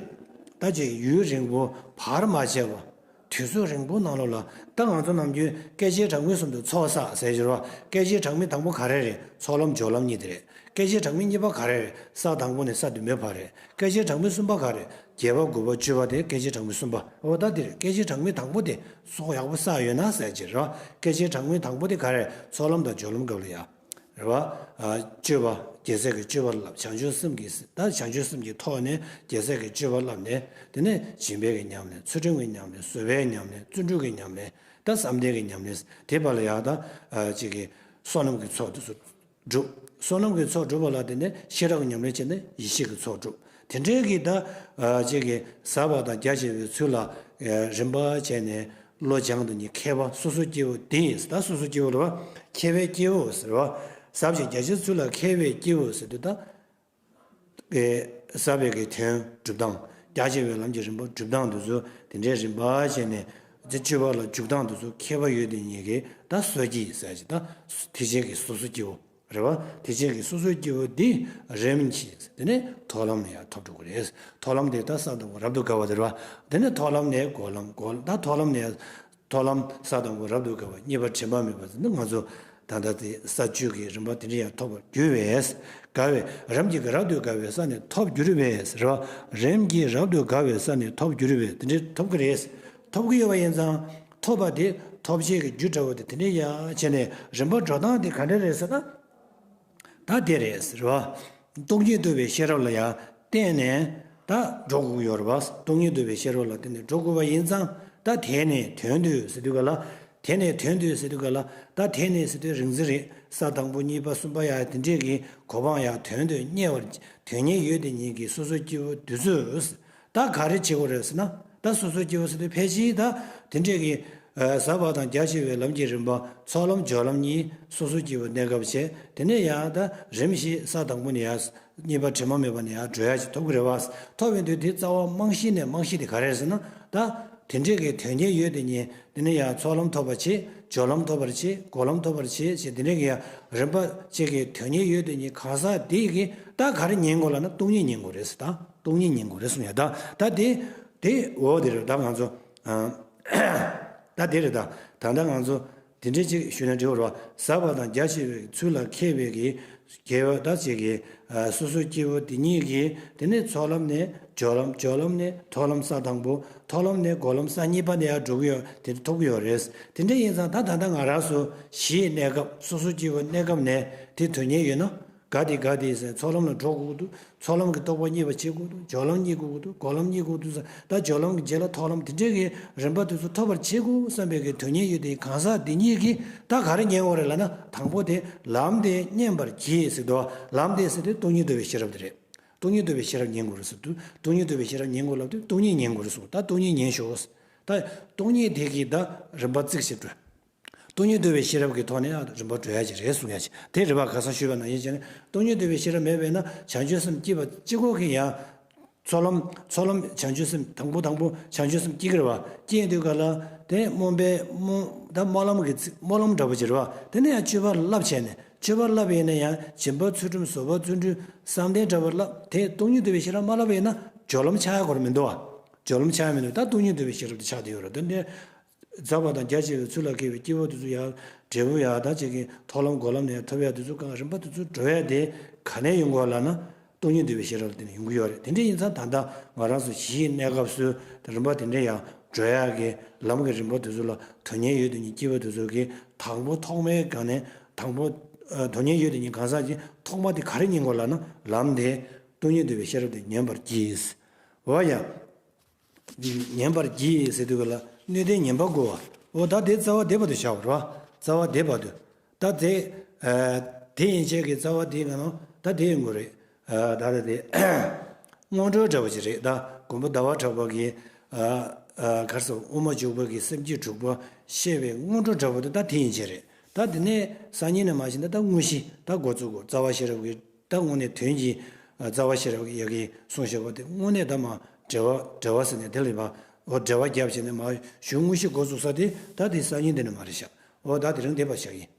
ད་ཅིག་ཡུན་རིང་པོ་བར་མ་ཆད་པ། དུས་ཚོད་རིང་པོ་ནང་ལོགས་ལ། ད་ང་ཚོ་ནམ་རྒྱུན་སྐད་ཆའི་གྲངས་མི་གསུམ་དུ་ཚོགས་བསགས་ཟེར་གྱི་རེད་བ། སྐད་ཆའི་གྲངས་མི་དང་པོ་ག་རེ་རེད། ཚོགས་ལམ་སྦྱོར་ལམ་གཉིས་དེ་རེད། སྐད་ཆའི་གྲངས་མི་གཉིས་པ་ག་རེ་རེད། ས་དང་པོ་ནས་ས་བདུན་པའི་བར་རེད། སྐད་ཆའི་གྲངས་མི་གསུམ་པ་ག་རེ། བརྒྱད་པ་དགུ་པ་བཅུ་པ་དེ་སྐད་ཆའི་གྲངས་མི་གསུམ་པ། འོ་ད་དེ་རེད། སྐད་ཆའི་གྲངས་མི་དང་པོ་དེ་ཚོགས་ཡག་པོ་བསགས་ཡོད་ན་ཟེར་གྱི་རེད་བ། སྐད་ཆའི་གྲངས་མི་དང་པོ་དེ་ག་རེ། ཚོགས་ལམ་དང་སྦྱོར་ལམ་སྐབས་ལ་ཡ། རེད་བ། ཨ། སྤྱོད་པ། རྒྱལ་སྲས་ཀྱི་སྤྱོད་པ་བསླབ། བྱང་ཆུབ་སེམས་ཀྱི། ད་བྱང་ཆུབ་སེམས་ཀྱི་ཐོག་ནས་རྒྱལ་སྲས་ཀྱི་སྤྱོད་པ་བསླབས་ནས། དེ་ནས་སྦྱིན་པའི་གི་ཉམས་ལེན། ཚུལ་ཁྲིམས་ཀྱི་ཉམས་ལེན། བཟོད་པའི་ཉམས་ལེན། བརྩོན་འགྲུས་ཀྱི་ཉམས་ལེན། ད་བསམ་གཏན་གྱི་ཉམས་ལེན། དེ་བར་ལ་ཡང་ད། ཨ། ཅིག་གི་བསོད་ནམས་ཀྱི་ཚོགས་དེ་ཚོ་སྒྲུབ། བསོད་ནམས་ཀྱི་ཚོགས་སྒྲུབ་པ་ལ་དེ་ནས་ཤེས་རབ་ཀྱི་ཉམས་ལེན་བྱས་ནས་ཡེ་ཤེས་ཀྱི་ཚོགས་སྒྲུབ། དེ་འདྲའི་གི་ད་ཅིག་གི་ཟབ་པ་དང་རྒྱ་ཆེ་བའི་ཚུལ་ལ་རིམ་པ་བྱས་ནས་བློ་སྦྱང་དུ་ནི་མཁས་པ་སོ་སོ་སྐྱེ་བོ་དེ་ཡིན། ད་སོ་སོ་སྐྱེ་བོ་ལ་བ་མཁས་པའི་སྐྱེ་བོ་ཟེར་བ། ཟབ་ཅིང་རྒྱ་ཆེའི་ཚུལ་ལ་མཁས་པའི་སྐྱེ་བོ་ཟེར་དུས་ད། ཟབ་པའི་གི་དོན་སྒྲུབ་སྟངས། རྒྱ་ཆེ་བའི་ལམ་གྱི་རིམ་པ་སྒྲུབ་སྟངས་དེ་ཚོ་དེ་འདྲའི་རིམ་པ་བྱས་ནས་སྤྱོད་པ་ལ་འཇུག་སྟངས་དེ་ཚོ་མཁས་པ་ཡོད་དེ་ཉིད་ཀྱི་ད་སོ་སྐྱེ་ཟེར་ཅིག་ད་དེ་བཞིན་གྱི་སོ་སོ་སྐྱེ་བོ་རེད་བ། དེ་བཞིན་གྱི་སོ་སོ་སྐྱེ་བོ་འདི་རིམ་གྱིས་དེ་ནས་མཐོ་ལམ་ལ་ཡང་ཐོབ་འགྲོ་གི་རེད། མཐོ་ལམ་དེ་ད་ས་དང་པོ་རབ་ཏུ་དགའ་བ་དེ་རེད་བ། དེ་ནས་མཐོ་ལམ་ནས་གོ་ལམ། གོ་ད་མཐོ་ལམ་ནས། མཐོ་ལམ་ས་དང་པོ་རབ་ཏུ་དགའ་བ་གཉིས་པ་དྲི་མ་མེད་པ་ཟེར་ན་ང་ཚོ་ད་ལྟ་དེ་ས་བཅུ་གི་རིམ་པ་དེ་འདྲ་ཡང་ཐོབ་པར་འགྱུར་བས། དགའ་བའི་རིམ་གྱིས་རབ་ཏུ་དགའ་བའི་ས་ནས་ཐོབ་འགྱུར་བས་རེད་བ། རིམ་གྱིས་རབ་ཏུ་དགའ་བའི་ས་ནས་ཐོབ་འགྱུར་བས་དེ་འདྲ་ཐོབ་ཀྱི་རེད། ཐོབ་ཀྱི་ཡོད་པ་ཡིན་ཙང་ཐོབ་པ་དེ་ཐོབ་བྱེད་ཀྱི་རྒྱུ་འདྲ་བོ་དེ་དེ་འདྲ་ཡང་བྱས་ནས་རིམ་པ་འགྲོ་སྟངས་དེ་ག་འདྲ་རེད་ཟེར་ན། ད་དེ་རེད་ཟེར་བ། སྟོང་ཉིད་རྟོགས་པའི་ཤེས་རབ་ལ་ཡང་བརྟེན་ནས་ད་འགྲོ་དགོས་ཀྱི་ཡོད་རེད་བ། སྟོང་ཉིད་རྟོགས་པའི་ཤེས་རབ་ལ་བརྟེན་ནས་འགྲོ་དགོས་པ་ཡིན་ཙང་ད་དེ་ནས་དོན་དུ་ཟེར་དུས་ག་ལ། དེ་ནས་དོན་དུ་ཟེར་དུས་ག་ལ། ད་དེ་ནས་ཟེར་དུས་རིག་འཛིན་རེད། ས་དང་པོ་གཉིས་པ་གསུམ་པ་ཡང་དེ་འདྲས་ཀྱི་གོ་འཕང་ཡང་དོན་དུ་གཉེར་བར་དོན་གཉེར་ཡོད་དེ་ཉིད་ཀྱི་སོ་སོ་སྐྱེ་བོ་དེ་ཚོས། ད་ག་རེ་བྱེད་དགོས་རེད་ཟེར་ན། ད་སོ་སོ་སྐྱེ་བོ་ཟེར་དུས་ཕལ་ཆེར་ད་དེ་འདྲས་ཀྱི་ཟབ་པ་དང་རྒྱ་ཆེ་བའི་ལམ་གྱི་རིམ་པ་ཚོགས་ལམ་སྦྱོར་ལམ་གཉིས་སོ་སོ་སྐྱེ་བོ་གནས་སྐབས་བྱས། དེ་ནས་ཡང་ད་རིམ་བཞིན་ས་དང་པོ་ནས་ཡང་གཉིས་པ་དྲི་མ་མེད་པ་ནས་ཡང་འགྲོ་ཡ་ཅིག་ཐོབ་ཀྱི་རེད་བ། ཐོབ་ཡོང་དུས་དེ་རྩ་བ་རྨང་གཞི་ནས་རྨང་གཞི་དེ་ག་རེ་རེད་ཟེར་ན། ད་དེ་འདྲས་ཀྱི་དོན་གཉེར་ཡོད་དེ་ཉིད་དེ་ནས་ཡང་ཚོགས་ལམ་ཐོབ་པར་བྱེད། སྦྱོར་ལམ་ཐོབ་པར་བྱེད། སྒོམ་ལམ་ཐོབ་པར་བྱེད་ཞེས་དེ་འདྲས་ཀྱི་ཡང་རིམ་པ་བཅས་ཀྱི་དོན་གཉེར་ཡོད་དེ་ཉིད་གང་ཟག་དེ་གིས་ད་ག་རེ་ཉན་དགོས་ལབ་ན་སྟོང་ཉིད་ཉན་དགོས་རེད་ཟེར། ད་སྟོང་ཉིད་ཉན་དགོས་རེད་གསུངས་ཡ། ད་ད་དེ། དེ་འོ་དེ་རེད། ད་ང་ཚོ་ད་དེ་རེད། ད་ད་ལྟ་ང་ཚོ་དེ་འདྲའི་ཅིག་ཞུས་ན་འགྲིག་པ་རེད་བ། ཟབ་པ་དང་རྒྱ་ཆེ་བའི་ཚུལ་ལ་མཁས་པའི་གི་དགེ་བ་ད་ཅིག་གི་སོ་སོ་སྐྱེ་བོ་དེ་ཉིད་ཀྱིས་དེ་ནས་ཚོགས་ལམ་ནས་སྦྱོར་ལམ། སྦྱོར་ལམ་ནས་མཐོ་ལམ་ས་དང་པོ། མཐོ་ལམ་ནས་གོ་ལམ་ས་གཉིས་པ་ནས་ཡར་འགྲོ་གི་ཡོད། དེ་ཐོབ་ཀྱི་ཡོད་རེད། དེ་འདྲ་ཡིན་ཙང་ད་ད་ལྟ་ང་རང་ཚོ་གཞི་གནས་སྐབས་སོ་སོ་སྐྱེ་བོ་གནས་སྐབས་ནས་དེ་དོན་གཉེར་ཡོད་ན། ག་དེ་ག་དེ་ཟེར་ཚོགས་ལམ་ལ་འགྲོ་དགོས་འདུག་ཚོགས་ལམ་གྱི་རྟོགས་པ་རྙེད་པར་བྱེད་དགོས་འདུག་སྦྱོར་ལམ་རྙེད་དགོས་འདུག་སྒོམ་ལམ་རྙེད་དགོས་འདུག་ཟེར། ད་སྦྱོར་ལམ་གྱི་རྗེས་ལ་མཐོ་ལམ་དེ་འདྲའི་གི་རིམ་པ་དེ་ཚོ་ཐོབ་པར་བྱེད་དགོས་བསམ་པའི་གི་དོན་གཉེར་ཡོད་དེ་གང་ཟག་དེ་ཉིད་ཀྱིས་ད་ག་རེ་ཉན་དགོས་རེད་ལབ་ན། དང་པོ་དེ་ལམ་དེ་མཉན་པར་གྱིས་ཟེར་འདུག་ལམ་དེ་ཟེར་དེ་སྟོང་ཉིད་རྟོགས་པའི་ཤེས་རབ་དེ་རེད། སྟོང་ཉིད་རྟོགས་པའི་ཤེས་རབ་ཉན་དགོས་རེད་ཟེར་དུས། སྟོང་ཉིད་རྟོགས་པའི་ཤེས་རབ་ཉན་དགོས་ལབ་དུས་སྟོང་ཉིད་ཉན་དགོས་རེད་གསུངས། ད་སྟོང་ཉིད་ཉན་ཤོག་ད་སྟོང་ཉིད་དེ་གིས་ད་རིམ་པ་གཅིག་བྱེད་དགོས། སྟོང་ཉིད་རྟོགས་པའི་ཤེས་རབ་ཀྱི་ཐོག་ནས་རིམ་པ་འགྲོ་ཡ་ཅིག་རེད་གསུང་ཡ་ཅིག་དེ་རེད་པ། ཁ་སང་ཞུས་པ་ནང་བཞིན་བྱས་ན་སྟོང་ཉིད་རྟོགས་པའི་ཤེས་རབ་མེད་པས་ན་བྱང་ཆུབ་སེམས་སྐྱེས་པ་གཅིག་པོ་གིས་ཡང་ཚོགས་ལམ། ཚོགས་ལམ་བྱང་ཆུབ་སེམས་དང་པོ་དང་པོ་བྱང་ཆུབ་སེམས་སྐྱེ་གི་རེད་པ། སྐྱེས་དུས་ག་ལ་དེ་སྨོན་པའི་སྨོན་ད་སྨོན་ལམ་གྱི་ཚིག་སྨོན་ལམ་འདྲ་པོ་ཅིག་རེད་པ། དེ་ནས་ཡང་སྤྱོད་པ་བསླབ་བྱས་ནས་སྤྱོད་པ་བསླབ་ཡིན་ན་ཡང་སྦྱིན་པ་ཚུལ་ཁྲིམས་བཟོད་པ་བརྩོན་འགྲུས་བསམ་གཏན་འདྲ་པོ་བསླབ། དེ་སྟོང་ཉིད་རྟོགས་པའི་ཤེས་རབ་མ་བསླབ་པ་ཡིན་ན་སྦྱོར་ལམ་ཆགས་ཡ་གོ་ར་མི་འདུག་པ། སྦྱོར་ལམ་ཆགས་ཡ་མི་འདུག་ད་སྟོང་ཉིད་རྟོགས་པའི་ཤེས་རབ་དེ་ཆགས་བསྡད་ཡོད་རེད། དེ་འདྲའི་ཟབ་པ་དང་རྒྱ་ཆེ་བའི་ཚུལ་ལ་མཁས་པའི་སྐྱེ་བོ་དེ་ཚོ་ཡང་འབྲས་བུ་ཡང་ད་ཅིག་གི་མཐོ་ལམ་སྒོམ་ལམ་ནས་ཐོབ་ཡ་དེ་ཚོ་གང་རིམ་པ་དེ་ཚོ་འགྲོ་ཡ་དེ་ག་ནས་ཡོང་དགོས་ལབ་ན་སྟོང་ཉིད་རྟོགས་པའི་ཤེས་རབ་དེ་ནས་ཡོང་གི་ཡོད་རེད། དེ་འདྲ་ཡིན་ཙང་ད་ལྟ་ང་རང་ཚོ་གཞི་ཡི་གནས་སྐབས་སུ་རིམ་པ་དེ་འདྲ་ཡང་འགྲོ་ཡ་གི་ལམ་གྱི་རིམ་པ་དེ་ཚོ་ལ་དོན་གཉེར་ཡོད་དེ་ཉིད་སྐྱེ་བོ་དེ་ཚོ་གིས་དང་པོ་ཐོག་མའི་སྒང་ནས་དང་པོ་ཨ་དོན་གཉེར་ཡོད་དེ་ཉིད་གང་ཟག་གིས་ཐོག་མ་དེ་ག་རེ་ཉན་དགོས་ལབ་ན་ལམ་དེ་སྟོང་ཉིད་རྟོགས་པའི་ཤེས་རབ་དེ་ཉན་པར་གྱིས། འོ་ཡ། ཉན་པར་གྱིས་ཟེར་དུས་ག་ལ་སྣོད་ལྡན་ཉན་པ་དགོས་པ། འོ་ད་དེ་རྩ་བ་དེ་བར་དུ་བཞག་པ་རེད་པ། རྩ་བ་དེ་བར་དུ། ད་དེ་ཨ་དེ་ཡན་ཆད་ཀྱི་རྩ་བ་དེ་ག་ནོ་ད་དེ་ཡིན་དགོས་རེད། ཨ་ད་ད་དེ་སྔོན་འགྲོ་འདྲ་པོ་ཅིག་རེད། ད་མགོན་པོ་ཟླ་བ་གྲགས་པ་གིས་ཨ་ཨ་ག་རེ་ཟེར་དབུ་མ་འཇུག་པ་གི་སེམས་བསྐྱེད་དྲུག་པ་བཤད་པའི་སྔོན་འགྲོ་འདྲ་པོ་དེ་ད་དེ་ཡན་ཆད་རེད། ད་དེ་ནས་སང་ཉིན་ནས་མར་བྱས་ན་ད་དངོས་གཞི་ད་འགོ་བཙུགས་དགོས། རྩ་བ་ཤེས་རབ་ཀྱི་ད་དངོས་གནས་དོན་གྱི་རྩ་བ་ཤེས་རབ་ཀྱི་ཡ་གི་གསུང་བཤད་པ་དེ་དངོས་གནས་ད་མར་འགྲེལ་པ་འགྲེལ་པ་ཟེར་ནས་དེ་ལ་ཡིན་པ། འོ་འགྲེལ་པ་བརྒྱབ་བྱས་ནས་མར་གཞུང་དངོས་གཞི་འགོ་བཙུགས་ས་དེ་ད་དེ་སང་ཉིན་དེ་ནས་མར་རེད་ཤག་འོ་ད་དེ་རིང་དེ་བར་བཞག་ཡིན།